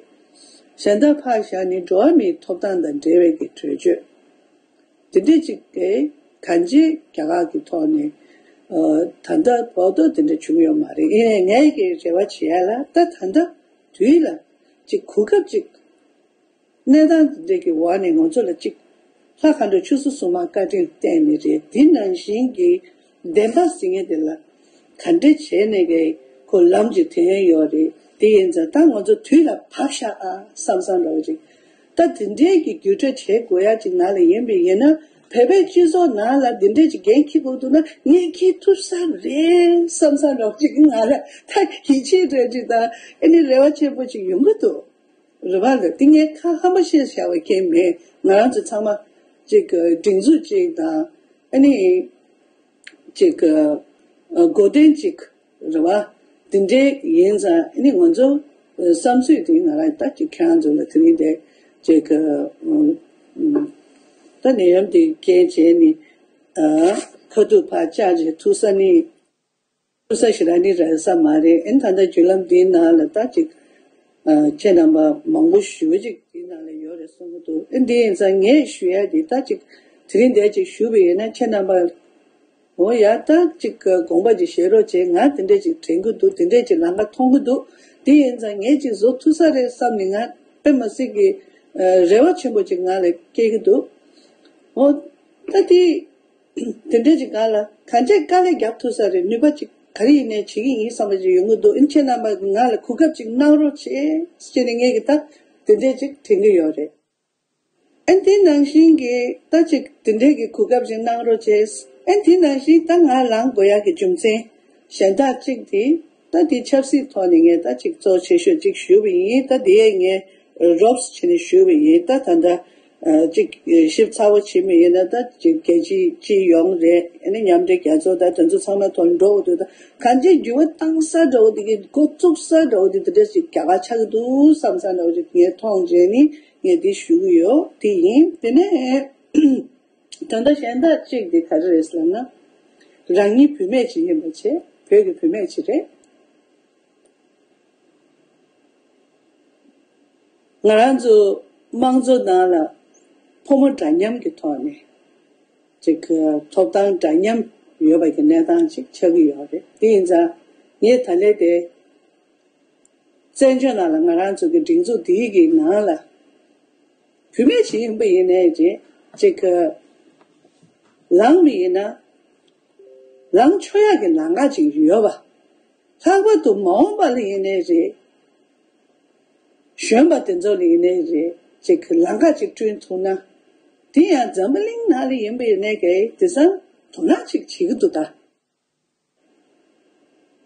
གཞན་དག་ཕར་བཞག་ནས་འགྲོ་བ་མིའི་ཐོབ་ཐང་དང་འབྲེལ་བའི་གི་གྲོས་ཆོད། དེ་འདྲ་ཅིག་གིས་གང་ཅི་རྒྱ་གར་གྱི་ཐོག་ནས་ཨ་ད་ལྟ་བར་དུ་དེ་འདྲ་བྱུང་ཡོད་མ་རེད། ཡིན་ནའི་ངས་ཀྱི་རེ་བ་བྱེད་ཡ་ལ་ད་ད་ལྟ་དུས་ལ་ཅིག་གོ་སྐབས་ཅིག་གནས་སྟངས་དེ་འདྲ་གི་འོག་ནས་ང་ཚོ་ལ་ཅིག་ལྷ་མཁའ་འགྲོ་ཆུ་སྲིན་སྲུང་མ་བཀའ་དྲིན་བསྟན་ནི་རེད། དེ་ནང་བཞིན་གྱི་བདེན་པ་ཟེར་མཁན་དེ་ལ་ག་འདྲ་བྱས་ནས་ཀྱི་ཁོ་ལམ་ཅིག་འཐེན་ཡོད་རེད། དེ་ཡིན་ཙང་ད་ང་ཚོ་དུས་ལ་བབ་ཤག་ཨ་བསམ་བསམ་འདྲ་བོ་ཅིག་ད་དེ་འདྲའི་གི་བརྒྱུད་སྤྲོད་བྱེད་དགོས་ཡ་ཅིག་ནང་ལ་ཡིན་པ་ཡིན་ན། བོད་པའི་སྤྱི་ཚོགས་ནང་ལ་འདི་འདྲའི་ཅིག་འགན་འཁྱེར་དགོས་འདུག་ན་ངས་འཁྱེར་ཐུབ་ས་རེད་བསམ་ས་འདྲ་བོ་ཅིག་ང་ལ་ད་ཡིད་ཆེས་འདྲ་ཅིག་དང་ཨ་ནི་རེ་བ་ཆེན་པོ་ཅིག་ཡོང་གི་འདུག་རེད་བ། ལ་དེ་ངས་ཁ་ཧམ་པ་བཤད་བཞག་པ་གང་མེད། ང་རང་ཚོ་ཚང་མ་ཅིག་སྒྲིག་འཛུགས་ཅིག་དང་ཨ་ནི་ཅིག་གི་ཨ་འགོ་འདྲེན་ཅིག་རེད་བ། དེ་འདྲའི་ཡིན་ཙང་ཨ་ནི་ང་ཚོ་བསམ་ཚུལ་དེ་ང་རང་ད་ཅིག་ཁྱེད་རང་ཚོ་ལ་དེ་རིང་དེ་ཅིག་གི་ཨ་ཨ་ད་ནད་ཡམས་དེ་རྐྱེན་བྱས་ནས་ཨ་ཁ་ཐུག་ཕར་བཅར་བྱས་ཐུག་ས་ནི་ཐུག་ས་ཞིག་རག་ནི་རག་ས་མ་རེད། ཨ་ནི་ད་ལྟ་བརྒྱུད་ལམ་འདིའི་ནང་ལ་ད་ཅིག་ཨ་ཁྱེད་རྣམ་པ་མང་པོ་ཞེ་པོ་ཅིག་འདིའི་ནང་ལ་ཡོད་རེད་གསུང་གི་འདུག་ཨ་འདི་ཡིན་ཙང་ངས་ཞུ་ཡ་འདི་ད་ཅིག་དེ་རིང་འདིར་ཅིག་ཞུས་པ་ཡིན་ན་ཁྱེད་རྣམ་པ་འོ་ཡ་ད་ཅིག་དགོངས་པ་ཅིག་བཞེས་རོགས་བྱེད། ང་དེ་འདྲས་ཅིག་དྲན་གི་འདུག་དེ་འདྲས་ཅིག་ལམ་ཁ་མཐོང་གི་འདུག་དེ་ཡིན་ཙང་ངས་ཅིག་བཟོ་ཐུབ་ས་རེད་བསམ་ནས་ང་དཔེ་མ་སྲིད་ཀྱི་ཨ་རེ་བ་ཆེན་པོ་ཅིག་ང་ལ་སྐྱེ་གི་འདུག་འོ་ད་དེ། དེ་འདྲ་ཅིག་ག་ལ་གང་ཅིག་དཀའ་ལས་རྒྱབ་ཐུབ་ས་རེད། ནུས་པ་ཅིག་ག་རེ་ཡིན་ནའི་བྱེད་ཀྱི་ཡིན་བསམ་པ་ཅིག་ཡོང་གི་འདུག་ཨིན་ཁྱེད་རྣམ་པ་ང་ལ་གོ་སྐབས་ཅིག་གནང་རོགས་བྱེད་ཅེས་ནས་ངས་ཀྱི་ད་དེ་འདྲས་ཅིག་དྲན་གྱི་ཡོད་རེད། ཨན་དེ་ནང་བཞིན་གྱི་ད་ཅིག་དེ་འདྲས་ཀྱི་གོ་སྐབས་ཅིག་གནང་རོགས་བྱེད། ཨན་དེ་ནང་བཞིན་ད་ང་ལངས་དགོས་ཡག་གི་རྒྱུ་མཚན་གཞན་དག་ཅིག་དེ་ད་དེ་ཆབ་སྲིད་ཐོག་ནས་ངས་ད་ཅིག་གཙོ་ཆེ་ཤོས་ཅིག་ཞུས་པ་ཡིན། ད་དེ་ངས་རོབ་ཙམ་བྱས་ནས་ཞུས་པ་ཡིན། ད་ད་ལྟ་ཨ་གཅིག་ཞིབ་ཚགས་པོ་བྱེད་མི་ཡིན་ན་ད་གཅིག་རྒྱལ་སྤྱིའི་སྤྱི་ཡོངས་རེད། ཨ་ནི་མཉམ་འབྲེལ་རྒྱལ་ཚོགས་ད་དེ་ཚོ་ཚང་མ་ཐོག་འགྲོ་དགོས་འདུག་ད་གང་ཅིའི་འགྱུར་བ་བཏང་ས་འདྲ་བོ་དེ་གི་འགོ་བཙུགས་ས་འདྲ་བོ་དེ་དེ་འདྲ་ཞིག་རྒྱ་གར་ཆགས་ཀྱི་འདུག་བསམ་ས་འདྲ་བོ་ཞིག་ངས་མཐོང་བྱས་ནི་ངས་འདི་ཞུ་གི་ཡོད། དེ་ཡིན། དེ་ནས་ད་ལྟ་གཞན་དག་གཅིག་དེ་ག་རེ་རེད་ཟེར་ན། རང་ཉིད་བུད་མེད་ཅིག་ཡིན་པ་བྱས། བོད་ཀྱི་བུད་མེད་ཅིག་རེད། ང་རང་ཚོ་དམངས་གཙོ་ནང་ལ་ཕོ་མོ་འདྲ་མཉམ་གྱི་ཐོག་ནས་ཅིག་ཐོབ་ཐང་འདྲ་མཉམ་ཡོད་པ་གི་གནས་སྟངས་ཅིག་ཆགས་ཀྱི་ཡོད་རེད། དེ་ཡིན་ཙང་ངས་ད་ལན་དེ་བཙན་བྱོལ་ནང་ལ་ང་རང་ཚོ་གི་སྒྲིག་འཛུགས་འདིའི་གི་ནང་ལ་བུད་མེད་ཅིག་ཡིན་པ་ཡིན་ནའི་རེད། ཅིག་ལངས་པ་ཡིན་ན་ལངས་ཆོག་ཡག་གི་ལམ་ཁ་ཅིག་ཡོད་པ། ལྷག་པར་དུ་མ་འོངས་པ་ལ་ཡིན་ནའི་རེད། གཞོན་པ་དེ་ཚོ་ལ་ཡིན་ནའི་རེད། ཅིག་གི་ལམ་ཁ་ཅིག་བསྐྲུན་ཐུབ་ན། དེ་ཡང་འཛམ་བུ་གླིང་ནང་ལ་ཡིན་པ་ཡིན་ནའི་གི་དེང་སང་དོ་སྣང་ཅིག་བྱེད་ཀྱི་འདུག་ད།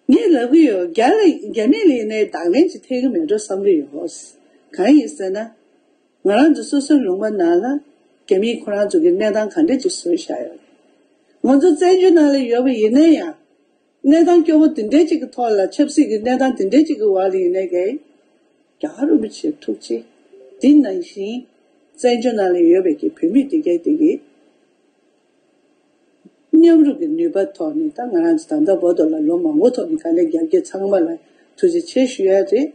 ངས་ལབ་གི་ཡོད། རྒྱ་ལ་རྒྱ་མི་ལ་ཡིན་ནའི་བརྡ་ལན་ཅིག་ཐེབས་ཀྱི་མེད་འགྲོ་བསམ་གི་ཡོད། གང་ཡིན་ཟེར་ན། ང་རང་ཚོ་སོ་སོའི་ལུང་པ་ནང་ལ་རྒྱ་མིས་ཁོ་རང་ཚོ་གི་གནས་སྟངས་ག་འདྲ་ཅིག་བཟོས་བཞག་ཡོད་རེད། ང་ཚོ་བཙན་བྱོལ་ནང་ལ་ཡོད་པ་ཡིན་ན་ཡང་། གནས་སྟངས་སྐྱོ་བོ་དེ་འདྲའི་ཅིག་གི་ཐོག་ལ། ཆབ་སྲིད་ཀྱི་གནས་སྟངས་དེ་འདྲའི་ཅིག་གི་འོག་ལ་ཡིན་ནའི་གི། རྒྱལ་བ་རིན་པོ་ཆེ་ཐུགས་རྗེ། དེ་ནང་བཞིན་བཙན་བྱོལ་ནང་ལ་ཡོད་པའི་གི་བོད་མི་དེ་གའི་དེ་གི་མཉམ་རུབ་ཀྱི་ནུས་པ་ཐོག་ནས། ད་ང་རང་ཚོ་ད་ལྟ་བར་དུ་ལ་ལོ་མང་པོ་ཐོག་ནས་དཀའ་ལས་རྒྱབ་མཁན་ཚང་མ་ལ་ཐུགས་རྗེ་ཆེ་ཞུ་ཡ་རེད།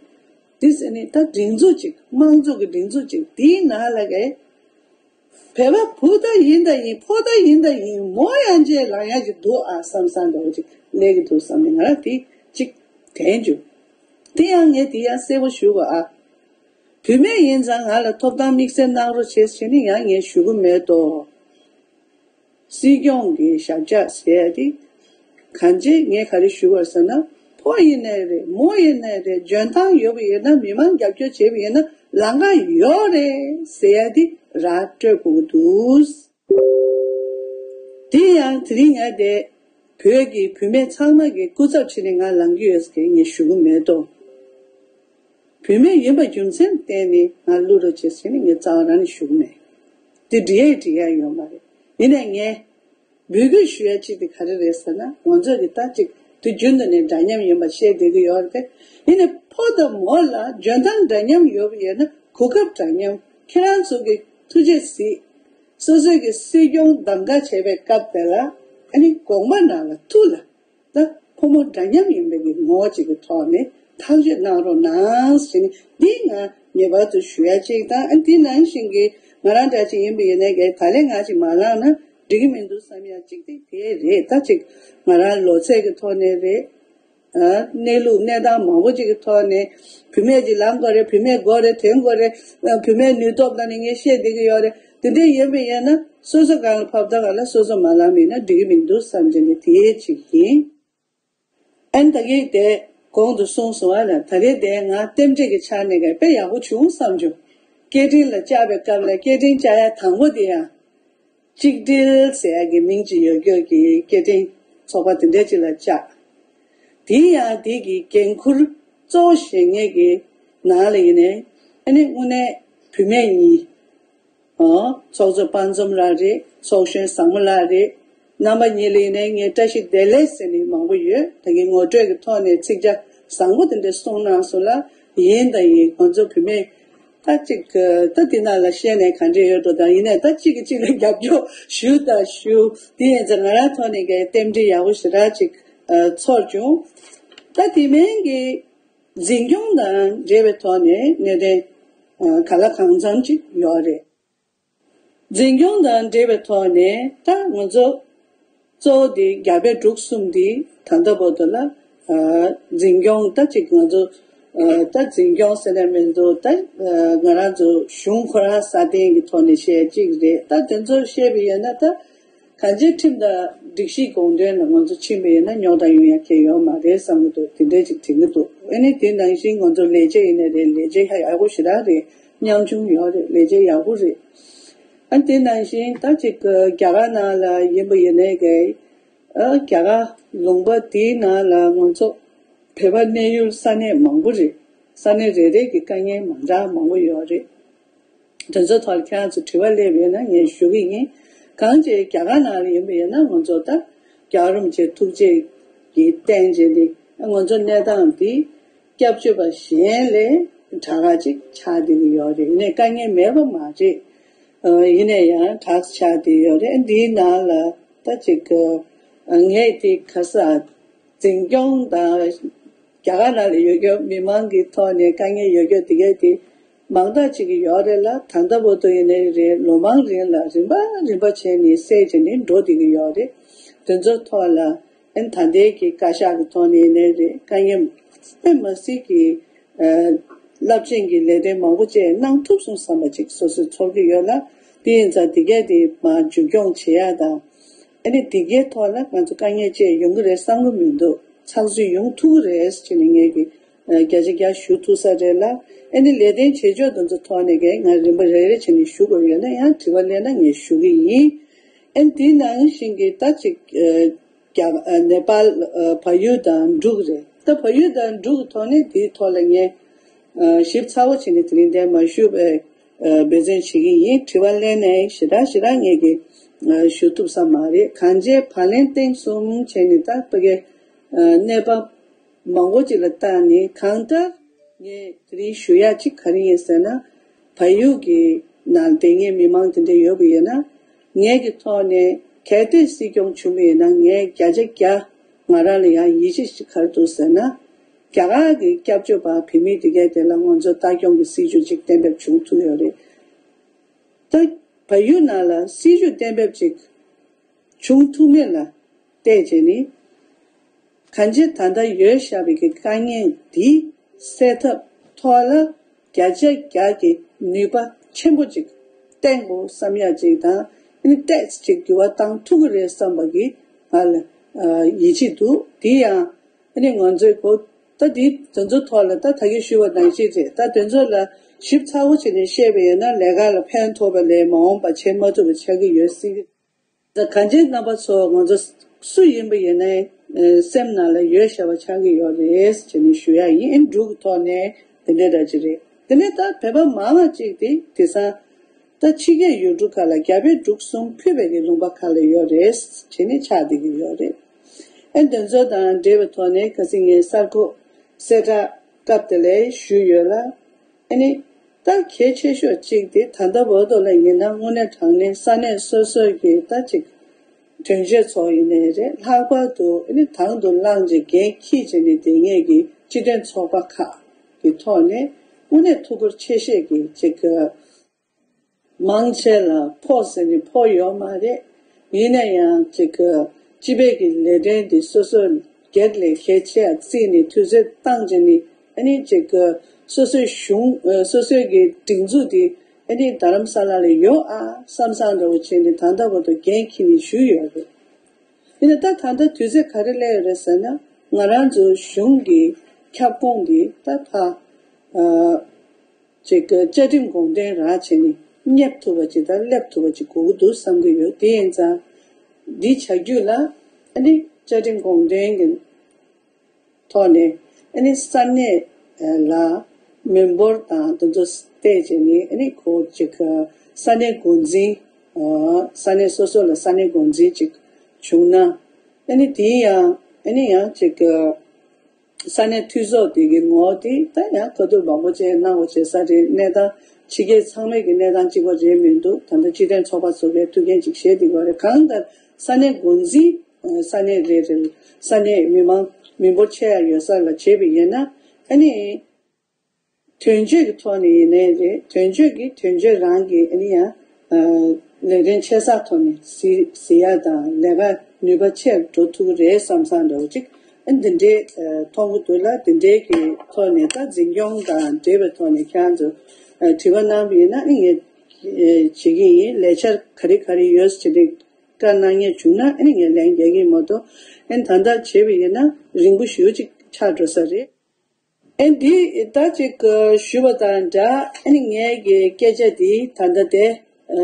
དེ་ཟེར་ནས་ད་སྒྲིག་འཛུགས་ཅིག་དམངས་གཙོ་གི་སྒྲིག་འཛུགས་ཅིག་དེའི་ནང་ལ་གི་བོད་པ་བུ་ད་ཡིན་ད་ཡིན། ཕོ་ད་ཡིན་ད་ཡིན། མོ་ཡང་རྗེས་ལངས་ཡག་ཅིག་འདུག་ཨ་བསམ་བསམ་འདྲ་བོ་ཅིག་སླེབས་ཀྱི་འདུག་བསམ་ནས་ང་རང་དེ་ཅིག་དྲན་བྱུང་། དེ་ཡང་ངས་དེ་ཡང་གསལ་པོ་ཞུ་དགོས་ཨ། བུད་མེད་ཡིན་ཙང་ང་ལ་ཐོབ་ཐང་དམིགས་བསལ་གནང་རོགས་བྱེད་ཟེར་ནས་ཡང་ངས་ཞུ་གི་མེད་དོ། སྲིད་སྐྱོང་གི་ཞབས་བཅགས་ཟེར་ཡ་དེ། གང་ཅི་ངས་ག་རེ་ཞུ་དགོས་ཟེར་ན། ཕོ་ཡིན་ནའི་རེད། མོ་ཡིན་ནའི་རེད། འཇོན་ཐང་ཡོད་པ་ཡིན་ན། མི་མང་རྒྱབ་སྐྱོར་བྱེད་པ་ཡིན་ན། ལམ་ཁ་ཡོད་རེད་ཟེར་ཡ་དེ་ར་སྤྲོད་དགོས་ཀྱི་འདུག་དེ་ཡང་དེ་རིང་ང་དེ་བོད་ཀྱི་བུད་མེད་ཚང་མ་གི་སྐུ་ཚབ་བྱས་ནས་ང་ལངས་ཀྱི་ཡོད་ཟེར་ངས་ཞུ་གི་མེད་དོ། བུད་མེད་ཡིན་པ་རྒྱུ་མཚན་བརྟེན་ནས་ང་བླུག་རོགས་བྱེད་ཟེར་ནས་ངས་རྩ་བ་རང་ནས་ཞུ་གི་མེད། དེ་འགྲིག་ཡ་འགྲིག་ཡ་ཡོད་མ་རེད། ཡིན་ནའི་ངས་འབོད་སྐུལ་ཞུ་ཡ་གཅིག་དེ་ག་རེ་རེད་ཟེར་ན། ང་ཚོ་གི་ད་ཅིག་དུས་རྒྱུན་དུ་ནས་འདྲ་མཉམ་ཡིན་པ་བཤད་བསྡད་ཀྱི་ཡོད་རེད། ཡིན་ནའི་ཕོ་དང་མོ་ལ་འཇོན་ཐང་འདྲ་མཉམ་ཡོད་པ་ཡིན་ན། གོ་སྐབས་འདྲ་མཉམ། ཁྱེད་རང་ཚོ་གི་ཐུགས་རྗེ་གཟིགས། སོ་སོའི་གི་སྲིད་སྐྱོང་གདམ་ག་བྱེད་པའི་སྐབས་དེ་ལ་ཨ་ནི་དགོངས་པ་ནང་ལ་ཐུགས་ལ། ད་ཕོ་མོ་འདྲ་མཉམ་ཡིན་པའི་གི་ངོ་བོ་གཅིག་གི་ཐོག་ནས་ཐག་གཅོད་གནང་རོགས་གནང་ཟེར་ནས། འདི་ང་ངེས་པར་དུ་ཞུ་ཡ་གཅིག་དང་། ཨ་འདི་ནང་བཞིན་གྱི་ང་རང་འདྲ་ཅིག་ཡིན་པ་ཡིན་ནའི་གི་ད་ལན་ང་ཅིག་མ་ལངས་ན་འགྲིག་གི་མི་འདུག་བསམ་ཡ་གཅིག་དེ་དེ་རེད། ད་ཅིག་ང་རང་ལོ་ཚད་ཀྱི་ཐོག་ནས་རེད། ཨ་གནས་ལུགས་གནས་སྟངས་མང་པོ་ཅིག་གི་ཐོག་ནས། བུད་མེད་ཅིག་ལངས་དགོས་རེད། བུད་མེད་དགོས་རེད། དོན་དགོས་རེད། ཨ་བུད་མེད་ནུས་སྟོབས་ལ་ནི་ངས་བཤད་བསྡད་ཀྱི་ཡོད་རེད། དེ་འདྲ་ཡིན་པ་ཡིན་ན་སོ་སོ་སྒང་ལ་ཕབ་སྟངས་སྒང་ལ་སོ་སོ་མ་ལངས་པ་ཡིན་ན་འགྲིག་གི་མི་འདུག་བསམ་གྱི་ནི་དེ་ཅིག་ཡིན། ཨན་ད་གིན་དེ་གོང་དུ་གསུངས་སོང་བ་ལ། ད་རེས་དེ་ང་རྟེན་འབྲེལ་གྱི་ཆ་ནས་ག་དཔེ་ཡག་པོ་བྱུང་བསམ་བྱུང་། སྐད་འཕྲིན་ལ་བཅར་བའི་སྐབས་ལ་སྐད་འཕྲིན་བཅར་ཡ་དང་པོ་དེ་ཡང་གཅིག་སྒྲིལ་ཟེར་ཡ་གི་མིང་ཅིག་ཡོད་རྒྱུ་གི་སྐད་འཕྲིན་ཚོགས་པ་དེ་འདྲ་ཅིག་ལ་བཅར། དེ་ཡང་དེ་གི་འགན་འཁུར་གཙོ་བོ་བཞེས་མཁན་གྱི་ནང་ལ་ཡིན་ནའི་ཨ་ནི་དངོས་གནས་བུད་མེད་གཉིས། ཨོ། ཚོགས་གཙོ་དཔལ་འཛོམས་ལགས་རེད། ཚོགས་གཞོན་བཟང་མོ་ལགས་རེད། རྣམ་པ་གཉིས་ལ་ཡིན་ནའི་ངས་བཀྲ་ཤིས་བདེ་ལེགས་ཟེར་ནས་མང་པོ་ཡོད། ད་གིན་ངོ་སྤྲོད་ཀྱི་ཐོག་ནས་ཚིག་བརྒྱ་བཟང་པོ་དེ་འདྲ་གསུངས་གནང་སོང་ལ། ཡིན་དང་ཡིན། ང་ཚོ་བུད་མེད་ད་ཅིག་ད་འདི་ནང་ལ་བཤད་ནས་ག་འདྲ་ཡོད་འགྲོ། ད་ཡིན་ནའི་ད་གཅིག་གིས་གཅིག་ལ་རྒྱབ་སྐྱོར་ཞུ་དང་ཞུ། དེ་ཡིན་ཙང་ང་རང་ཐོག་ནས་ཀྱི་རྟེན་འབྲེལ་ཡག་པོ་ཞེ་དྲག་ཅིག་ཚོར་བྱུང་། ད་དེ་མིན་གྱི་འཛིན་སྐྱོང་དང་འབྲེལ་བའི་ཐོག་ནས་གནད་དོན་ག་ལ་གང་འཚམ་ཅིག་ཡོད་རེད། འཛིན་སྐྱོང་དང་འབྲེལ་བའི་ཐོག་ནས་ད་ང་ཚོ་གཙོ་བོ་དེ་རྒྱ་བལ་འབྲུག་གསུམ་དེ་ད་ལྟ་བར་དུ་ལ་འཛིན་སྐྱོང་ད་ཅིག་ང་ཚོ་ད་འཛིན་སྐྱོང་ཟེར་ན་མི་འདུག་ད་ང་རང་ཚོ་གཞུང་ཁོ་རང་སྲ་བརྟན་གྱི་ཐོག་ནས་བཤད་ཅིག་རེད། ད་དེ་ཚོ་བཤད་པ་ཡིན་ན་ད་གང་ཅིའི་ཁྲིམས་དང་སྒྲིག་གཞིའི་དགོངས་དོན་ལ་ང་ཚོ་ཕྱིན་པ་ཡིན་ན་རྙོག་དྲ་ཡོང་ཡ་གང་ཡོད་མ་རེད་བསམ་གྱི་འདུག་དེ་འདྲ་ཅིག་དྲན་གྱི་འདུག་ཨ་ནི་དེ་ནང་བཞིན་ང་ཚོ་ལས་བྱེད་ཡིན་ནའི་རེད། ལས་བྱེད་ཡག་པོ་ཞེ་དྲག་རེད། ཉམ་ཆུང་ཡོད་རེད། ལས་བྱེད་ཡག་པོ་རེད། ཨ་དེ་ནང་བཞིན་ད་ཅིག་རྒྱ་གར་ནང་ལ་ཡིན་པ་ཡིན་ནའི་གི་ཨ་རྒྱ་གར་ལུང་པ་དེའི་ནང་ལ་ང་ཚོ་བོད་པ་གནས་ཡུལ་ས་གནས་མང་པོ་རེད། ས་གནས་རེ་རེ་གི་དཀའ་ངལ་མང་དྲགས་མང་པོ་ཡོད་རེད། དེ་ཚོའི་ཐོག་ལ་ཁྱེད་རང་ཚོ་དྲི་བ་སླེབས་ཡོད་ན་ངས་ཞུ་གི་ཡིན། གང་ཅི་རྒྱ་གར་ནང་ལ་ཡིན་པ་ཡིན་ན་ང་ཚོ་ད་རྒྱལ་བ་རིན་པོ་ཆེ་ཐུགས་རྗེ་གི་རྟེན་བྱས་ནས་ང་ཚོ་གནས་སྟངས་འདི་སྐྱབས་བཅོལ་བ་གཞན་ལས་དྲག་ག་ཅིག་ཆགས་བསྡད་ཀྱི་ཡོད་རེད། ཡིན་ནའི་དཀའ་ངལ་མེད་པ་མ་རེད། ཨ་ཡིན་ནའི་ཡང་དྲག་ཆགས་བསྡད་ཡོད་རེད། འདིའི་ནང་ལ་ད་ཅིག་ཨ་ངས་དེ་ག་ས་འཛིན་སྐྱོང་དང་རྒྱ་གར་ནང་ལ་ཡོད་རྒྱུ་མི་མང་གི་ཐོག་ནས་དཀའ་ངལ་ཡོད་རྒྱུ་དེ་གས་དེ་མང་དག་ཅིག་གི་ཡོད་རེད་ལ། ད་ལྟ་བར་དུ་ཡིན་ནའི་རེད། ལོ་མང་རིང་ལ་རིམ་པ་རིམ་པ་བྱས་ནས་སེལ་བྱས་ནས་འགྲོ་བསྡད་ཀྱི་ཡོད་རེད། དེ་ཚོའི་ཐོག་ལ་ཨན་ད་ལྟའི་གི་བཀའ་ཤག་གི་ཐོག་ནས་ཡིན་ནའི་རེད། དཀའ་ངལ་དཔེ་མ་སྲིད་ཀྱི་ཨ་རླབས་ཆེན་གྱི་ལས་དོན་མང་པོ་བཅས་གནང་ཐུབ་སོང་བསམ་པ་ཅིག་སོ་སོས་ཚོར་གྱི་ཡོད་ལ། དེ་ཡིན་ཙང་དེ་གས་དེ་མར་མཇུག་སྐྱོང་བྱེད་ཡ་དང་། ཨ་ནི་དེ་གའི་ཐོག་ལ་ང་ཚོ་དཀའ་ངལ་ཅིག་ཡོང་གི་རེད་བསམ་གྱི་མི་འདུག་ཚགས་ཚུད་ཡོང་ཐུབ་ཀྱི་རེད་ཟེར་ནས་ངས་ཀྱི་ཨ་བརྒྱ་ཆ་བརྒྱ་ཞུ་ཐུབ་ས་རེད་ལ། ཨ་ནི་ལས་དོན་བྱེད་ཕྱོགས་དེ་ཚོ་ཐོག་ནས་ཀྱི་ང་རིམ་པ་རེ་རེ་བྱས་ནས་ཞུ་དགོས་ཡོད་ན་ཡང་དྲི་བ་སླེབས་ན་ངས་ཞུ་གི་ཡིན། ཨ་ནི་དེ་ནང་བཞིན་གྱི་ད་ཅིག་ཨ་རྒྱ་ཨ་ནེ་པཱལ་ཨ་བལ་ཡུལ་དང་འབྲུག་རེད། ད་བལ་ཡུལ་དང་འབྲུག་གི་ཐོག་ནས་དེའི་ཐོག་ལ་ངས་ཨ་ཞིབ་ཚགས་པོ་བྱས་ནས་དེ་རིང་འདིར་མ་ཞུས་པའི་འབད་བརྩོན་བྱེད་ཀྱི་ཡིན། དྲི་བ་སླེབས་ནའི་ཞེ་དྲག་ཞེ་དྲག་ངས་ཀྱིས་ཞུ་ཐུབ་ས་མ་རེད། གང་བྱས་བག་ལེན་ཐེངས་གསུམ་བྱས་ནས་ད་ཕ་གི་གནས་བབ་མང་པོ་ཅིག་ལ་བལྟས་ནས། གང་ལྟར་ངས་དེ་རིང་ཞུ་ཡག་ཅིག་ག་རེ་ཡིན་ཟེར་ན། བལ་ཡུལ་གྱི་ནང་བསྡད་མཁན་མི་མང་དེ་འདྲ་ཡོད་པ་ཡིན་ན། ངས་ཀྱི་ཐོག་ནས་གལ་ཏེ་སྲིད་སྐྱོང་བྱུང་བ་ཡིན་ན། ངས་བརྒྱ་ཆ་བརྒྱ་ང་རང་ལ་ཡང་ཡིད་ཆེས་ཤིག་ག་རེ་འདུག་ཟེར་ན། རྒྱ་གར་གྱི་སྐྱབས་བཅོལ་བ་བོད་མི་དེ་གས་དེ་ལ་ང་ཚོ་ལྟ་སྐྱོང་གི་སྲིད་ཇུས་ཅིག་གཏན་འབེབས་བྱུང་ཐུབ་ཡོད་རེད། ད་བལ་ཡུལ་ནང་ལ་སྲིད་ཇུས་གཏན་འབེབས་ཅིག་བྱུང་ཐུབ་མིན་ལ་བལྟས་བྱས་ནས། གང་ཅི་ད་ལྟ་ཡོད་བཞག་པའི་གི་དཀའ་ངལ་འདི་སེལ་ཐབས་ཐོག་ལ་བརྒྱ་ཆ་བརྒྱ་གི་ནུས་པ་ཆེན་པོ་ཅིག་བཏོན་དགོས་བསམ་ཡག་ཅིག་དང་། ཨ་ནི་ཏོག་ཙམ་ཅིག་འགྱུར་བ་བཏང་ཐུབ་ཀྱི་རེད་བསམ་པ་གི་ང་ལ་ཡིད་ཆེས་འདུག་དེ་ཡང་ཨ་ནི་ང་ཚོའི་གོ་ད་འདི་དེ་ཚོའི་ཐོག་ལ་ད་ད་གིན་ཞུས་པ་ནང་བཞིན་རེད། ད་དེ་ཚོ་ལ་ཞིབ་ཚགས་པོ་བྱས་ནས་བཤད་པ་ཡིན་ན་ལས་ཀ་ལ་ཕན་ཐོགས་པ་ལས་མ་འོངས་པ་བྱེད་མ་ཐུབ་པ་ཆགས་ཀྱི་ཡོད་སྲིད། ད་གང་ཅི་རྣམ་པ་ཚོ་ང་ཚོ་སུ་ཡིན་པ་ཡིན་ནའི་སེམས་ནང་ལ་ཡོད་བཞག་པ་ཆགས་ཀྱི་ཡོད་རེད་ཅེས་ནས་ཞུ་ཡ་ཡིན། འབྲུག་གི་ཐོག་ནས་དེ་འདྲ་འདྲ་ཅིག་རེད། དེ་ནས་ད་བོད་པ་མང་བ་ཅིག་དེ་དེང་སང་ད་ཕྱི་རྒྱལ་ཡུལ་གྲུ་ཁག་ལ་རྒྱ་བལ་འབྲུག་གསུམ་ཕུད་པའི་གི་ལུང་པ་ཁག་ལ་ཡོད་རེད་ཅེས་ནས་ཆགས་བསྡད་ཀྱི་ཡོད་རེད། ཨེ་འདི་ཚོ་དང་འབྲེལ་བའི་ཐོག་ནས་ཁ་སང་ངས་གསར་འགོད་གསལ་བསྒྲགས་སྐབས་དེ་ལ་ཞུས་ཡོད་ལ། ཨ་ནི། ད་གལ་ཆེ་ཤོས་གཅིག་དེ་ད་ལྟ་བར་དུ་ལ་ཡིན་ན་དངོས་གནས་དྲང་གནས་ས་གནས་སོ་སོ་གི་ད་ཅིག་གྲོང་ཁྱེར་ཚོ་ཡིན་ནའི་རེད། ལྷག་པར་དུ་ཨ་ནི་དང་དུ་བླངས་ཀྱི་འགན་འཁྱེར་བྱས་ནས་བསྡད་མཁན་གྱི་སྤྱི་མཐུན་ཚོགས་པ་ཁག་གི་ཐོག་ནས་དངོས་གནས་ཐུགས་ཁུར་ཆེ་བཞེས་ཀྱི་ཅིག་གི་མང་ཆེ་ལ་ཕོགས་ཟེར་ནས་ཕོགས་ཡོད་མ་རེད། ཡིན་ན་ཡང་ཅིག་སྤྱི་པའི་གི་ལས་དོན་འདི་སོ་སོ་སྒེར་ལས་གལ་ཆེ་བརྩིས་ནས་དུས་ཚོད་བཏང་བྱས་ནས་ཨ་ནི་ཅིག་སོ་སོའི་གཞུང་སོ་སོའི་གི་སྒྲིག་འཛུགས་འདི་ཨ་ནི་རྡ་རམ་ས་ལ་ལ་ཡོད་ཨ་བསམ་བསམ་འདྲ་བོ་བྱས་ནས་ད་ལྟ་བར་དུ་འགན་འཁྱེར་ནས་བཞུགས་ཡོད་རེད། ཡིན་ན་ད་ད་ལྟ་དུས་ཚོད་ག་རེ་སླེབས་ཡོད་རེད་ཟེར་ན། ང་རང་ཚོའི་གཞུང་གི་ཁྱབ་ཁོངས་འདི་ད་ཕ། ཨ། ཅིག་གི་བཅའ་ཁྲིམས་དགོངས་དོན་རག་བྱས་ནས་སྙེབ་ཐུབ་པ་ཅིག་དང་སླེབས་ཐུབ་པ་ཅིག་དགོས་ཀྱི་འདུག་བསམ་གྱི་ཡོད། དེ་ཡིན་ཙང་འདི་བྱ་རྒྱུ་ལ་ཨ་ནི་བཅའ་ཁྲིམས་དགོངས་དོན་གྱི་ཐོག་ནས་ཨ་ནི་ས་གནས་ལ་མི་འབོར་དང་དེ་ཚོ་བལྟས་བྱས་ནས་ཨ་ནི་ཁོ་ཅིག་ས་གནས་འགོ་འཛིན། ས་གནས་སོ་སོ་ལ་ས་གནས་འགོ་འཛིན་ཅིག་བྱུང་ན་ཨ་ནི་དེ་ཡང་ཨ་ནི་ཡང་ཅིག་ས་གནས་འཐུས་ཚོགས་དེ་གི་ངོ་དེ་ད་ཡང་ཁ་ཐུག་མང་པོ་བྱས་གནང་དགོས་བྱས་ས་རེད། གནས་སྟངས་ཕྱི་རྒྱལ་ཚང་མས་ཀྱི་གནས་སྟངས་གཅིག་པ་རེད་མི་འདུག་ད་ལྟ་སྤྱི་མཐུན་ཚོགས་པ་ཚོ་གའི་ཐུགས་འགན་ཅིག་བཞེས་བསྡད་ཀྱི་ཡོད་རེད། གང་ལྟར་ས་གནས་འགོ་འཛིན་ས་གནས་རེ་རེ་ས་གནས་མི་མང་མི་འབོར་ཆེ་ཡ་ཡོད་ས་ལ་བྱས་པ་ཡིན་ན་ཨ་ནི་དོན་གཅོད་ཀྱི་ཐོག་ནས་ཡིན་ནའི་རེད། དོན་གཅོད་ཀྱི་དོན་གཅོད་རང་གི་ཨ་ནི་ཡང་ལས་དོན་ཆེ་ས་ཐོག་ནས་གཟིགས་གཟིགས་ཡ་དང་ལས་ཀ་ནུས་པ་ཆེར་འགྲོ་ཐུབ་ཀྱི་རེད་བསམ་བསམ་འདྲ་བོ་ཅིག་ཨ་འདི་འདྲའི་མཐོང་གི་འདུག་ལ། འདི་འདྲའི་གི་ཐོག་ནས་ད་འཛིན་སྐྱོང་དང་འབྲེལ་བའི་ཐོག་ནས་ཁྱེད་རང་ཚོ་དྲི་བ་གནང་བ་ཡིན་ན་ཨ་ནི་ངས་བྱེད་ཀྱི་ཡིན། ལས་འཆར་ག་རེ་ག་རེ་ཡོད་ཟེར་ནས་བཀའ་གནང་མཁན་བྱུང་ན་ཨ་ནི་ངས་ལན་རྒྱག་གི་ཡིན་མ་གཏོགས་ཨ་ནི་ད་ལྟ་བྱས་པ་ཡིན་ན་རིང་པོ་ཞེ་པོ་ཅིག་ཆགས་འགྲོ་ས་རེད། ཨ་ནི་འདི་ད་ཅིག་ཞུས་པ་དང་འདྲ་ཨ་ནི་ངའི་གི་སྐད་ཆ་འདི་ད་ལྟ་དེ་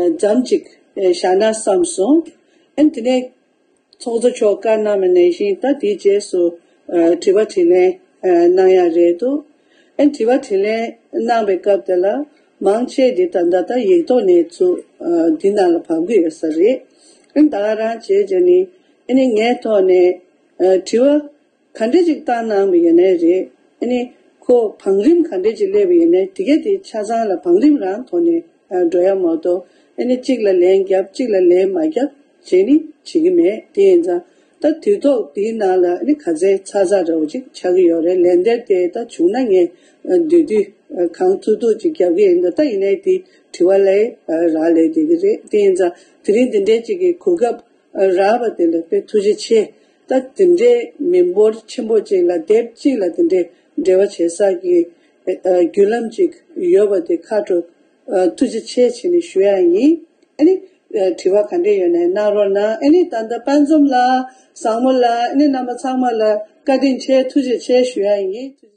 མཚམས་ཅིག་བཞག་ན་བསམ་སོང་། ཨ་ནི་དེ་ནས་ཚོགས་གཙོ་མཆོག་བཀའ་གནང་བ་ནང་བཞིན་ད་དེའི་རྗེས་སུ་དྲི་བ་དྲིས་ལན་གནང་ཡ་རེད་འདུག་ཨ་ནི་དྲི་བ་དྲིས་ལན་གནང་བའི་སྐབས་དེ་ལ་མང་ཆེ་འདི་ད་ལྟ་ད་ཡིག་ཐོག་ནས་ཚུར་འདི་ནང་ལ་བབས་ཀྱི་ཡོད་ས་རེད། ཨ་ནི་ད་ག་རང་བྱས་བྱས་ནས་ཨ་ནི་ངའི་ཐོག་ནས་དྲི་བ་ག་འདྲ་ཅིག་བཏང་གནང་བ་ཡིན་ནའི་རེད། ཨ་ནི་ཁོ་བང་རིམ་ག་འདྲ་ཅིག་སླེབས་པ་ཡིན་ནའི་དེ་གས་དེ་ཆ་ཚང་ལ་བང་རིམ་རང་ཐོག་ནས་འགྲོ་ཡ་མ་གཏོགས་ཨ་ནི་གཅིག་ལ་ལན་བརྒྱབ་གཅིག་ལ་ལན་མ་བརྒྱབ་བྱས་ནི་བྱེད་ཀྱི་མེད། དེ་ཡིན་ཙང་ད་དུས་ཐོག་དེའི་ནང་ལ་ཨ་ནི་ག་ཚད་ཚ་ཚ་འདྲ་བོ་ཅིག་ཆགས་ཀྱི་ཡོད་རེད། ལན་འདེབས་དེ་ད་བྱུང་ན་ངས་འདུས་འདུས་གང་ཐུབ་ཐུབ་ཅིག་རྒྱབ་ཀྱི་ཡིན། ད་ད་ཡིན་ནའི་དེ་དྲི་བ་ལས་རག་ལས་བསྡད་ཀྱི་རེད། དེ་ཡིན་ཙང་དེ་རིང་འདི་འདྲའི་ཅིག་གི་གོ་སྐབས་རག་པ་དེ་ལ་དཔེ་ཐུགས་རྗེ་ཆེ། ད་དེ་འདྲའི་མི་འབོར་ཆེན་པོ་ཅིག་ལ་དེབ་གཅིག་ལ་དེ་འདྲའི་འབྲེལ་བ་བྱེད་ས་གི་བརྒྱུད་ལམ་ཅིག་ཡོད་པ་དེ་ཁ་དྲོ་ཐུགས་རྗེ་ཆེ་བྱས་ནས་ཞུ་ཡ་ཡིན། ཨ་ནི་དྲི་བ་ག་འདྲ་ཡོད་ནའི་གནང་རོགས་གནང་། ཨ་ནི་ད་ལྟ་དཔལ་འཛོམས་ལགས་བཟང་མོ་ལགས་ཨ་ནི་རྣམ་པ་ཚང་མ་ལ་བཀའ་དྲིན་ཆེ་ཐུགས་རྗེ་ཆེ་ཞུ་ཡ་ཡིན།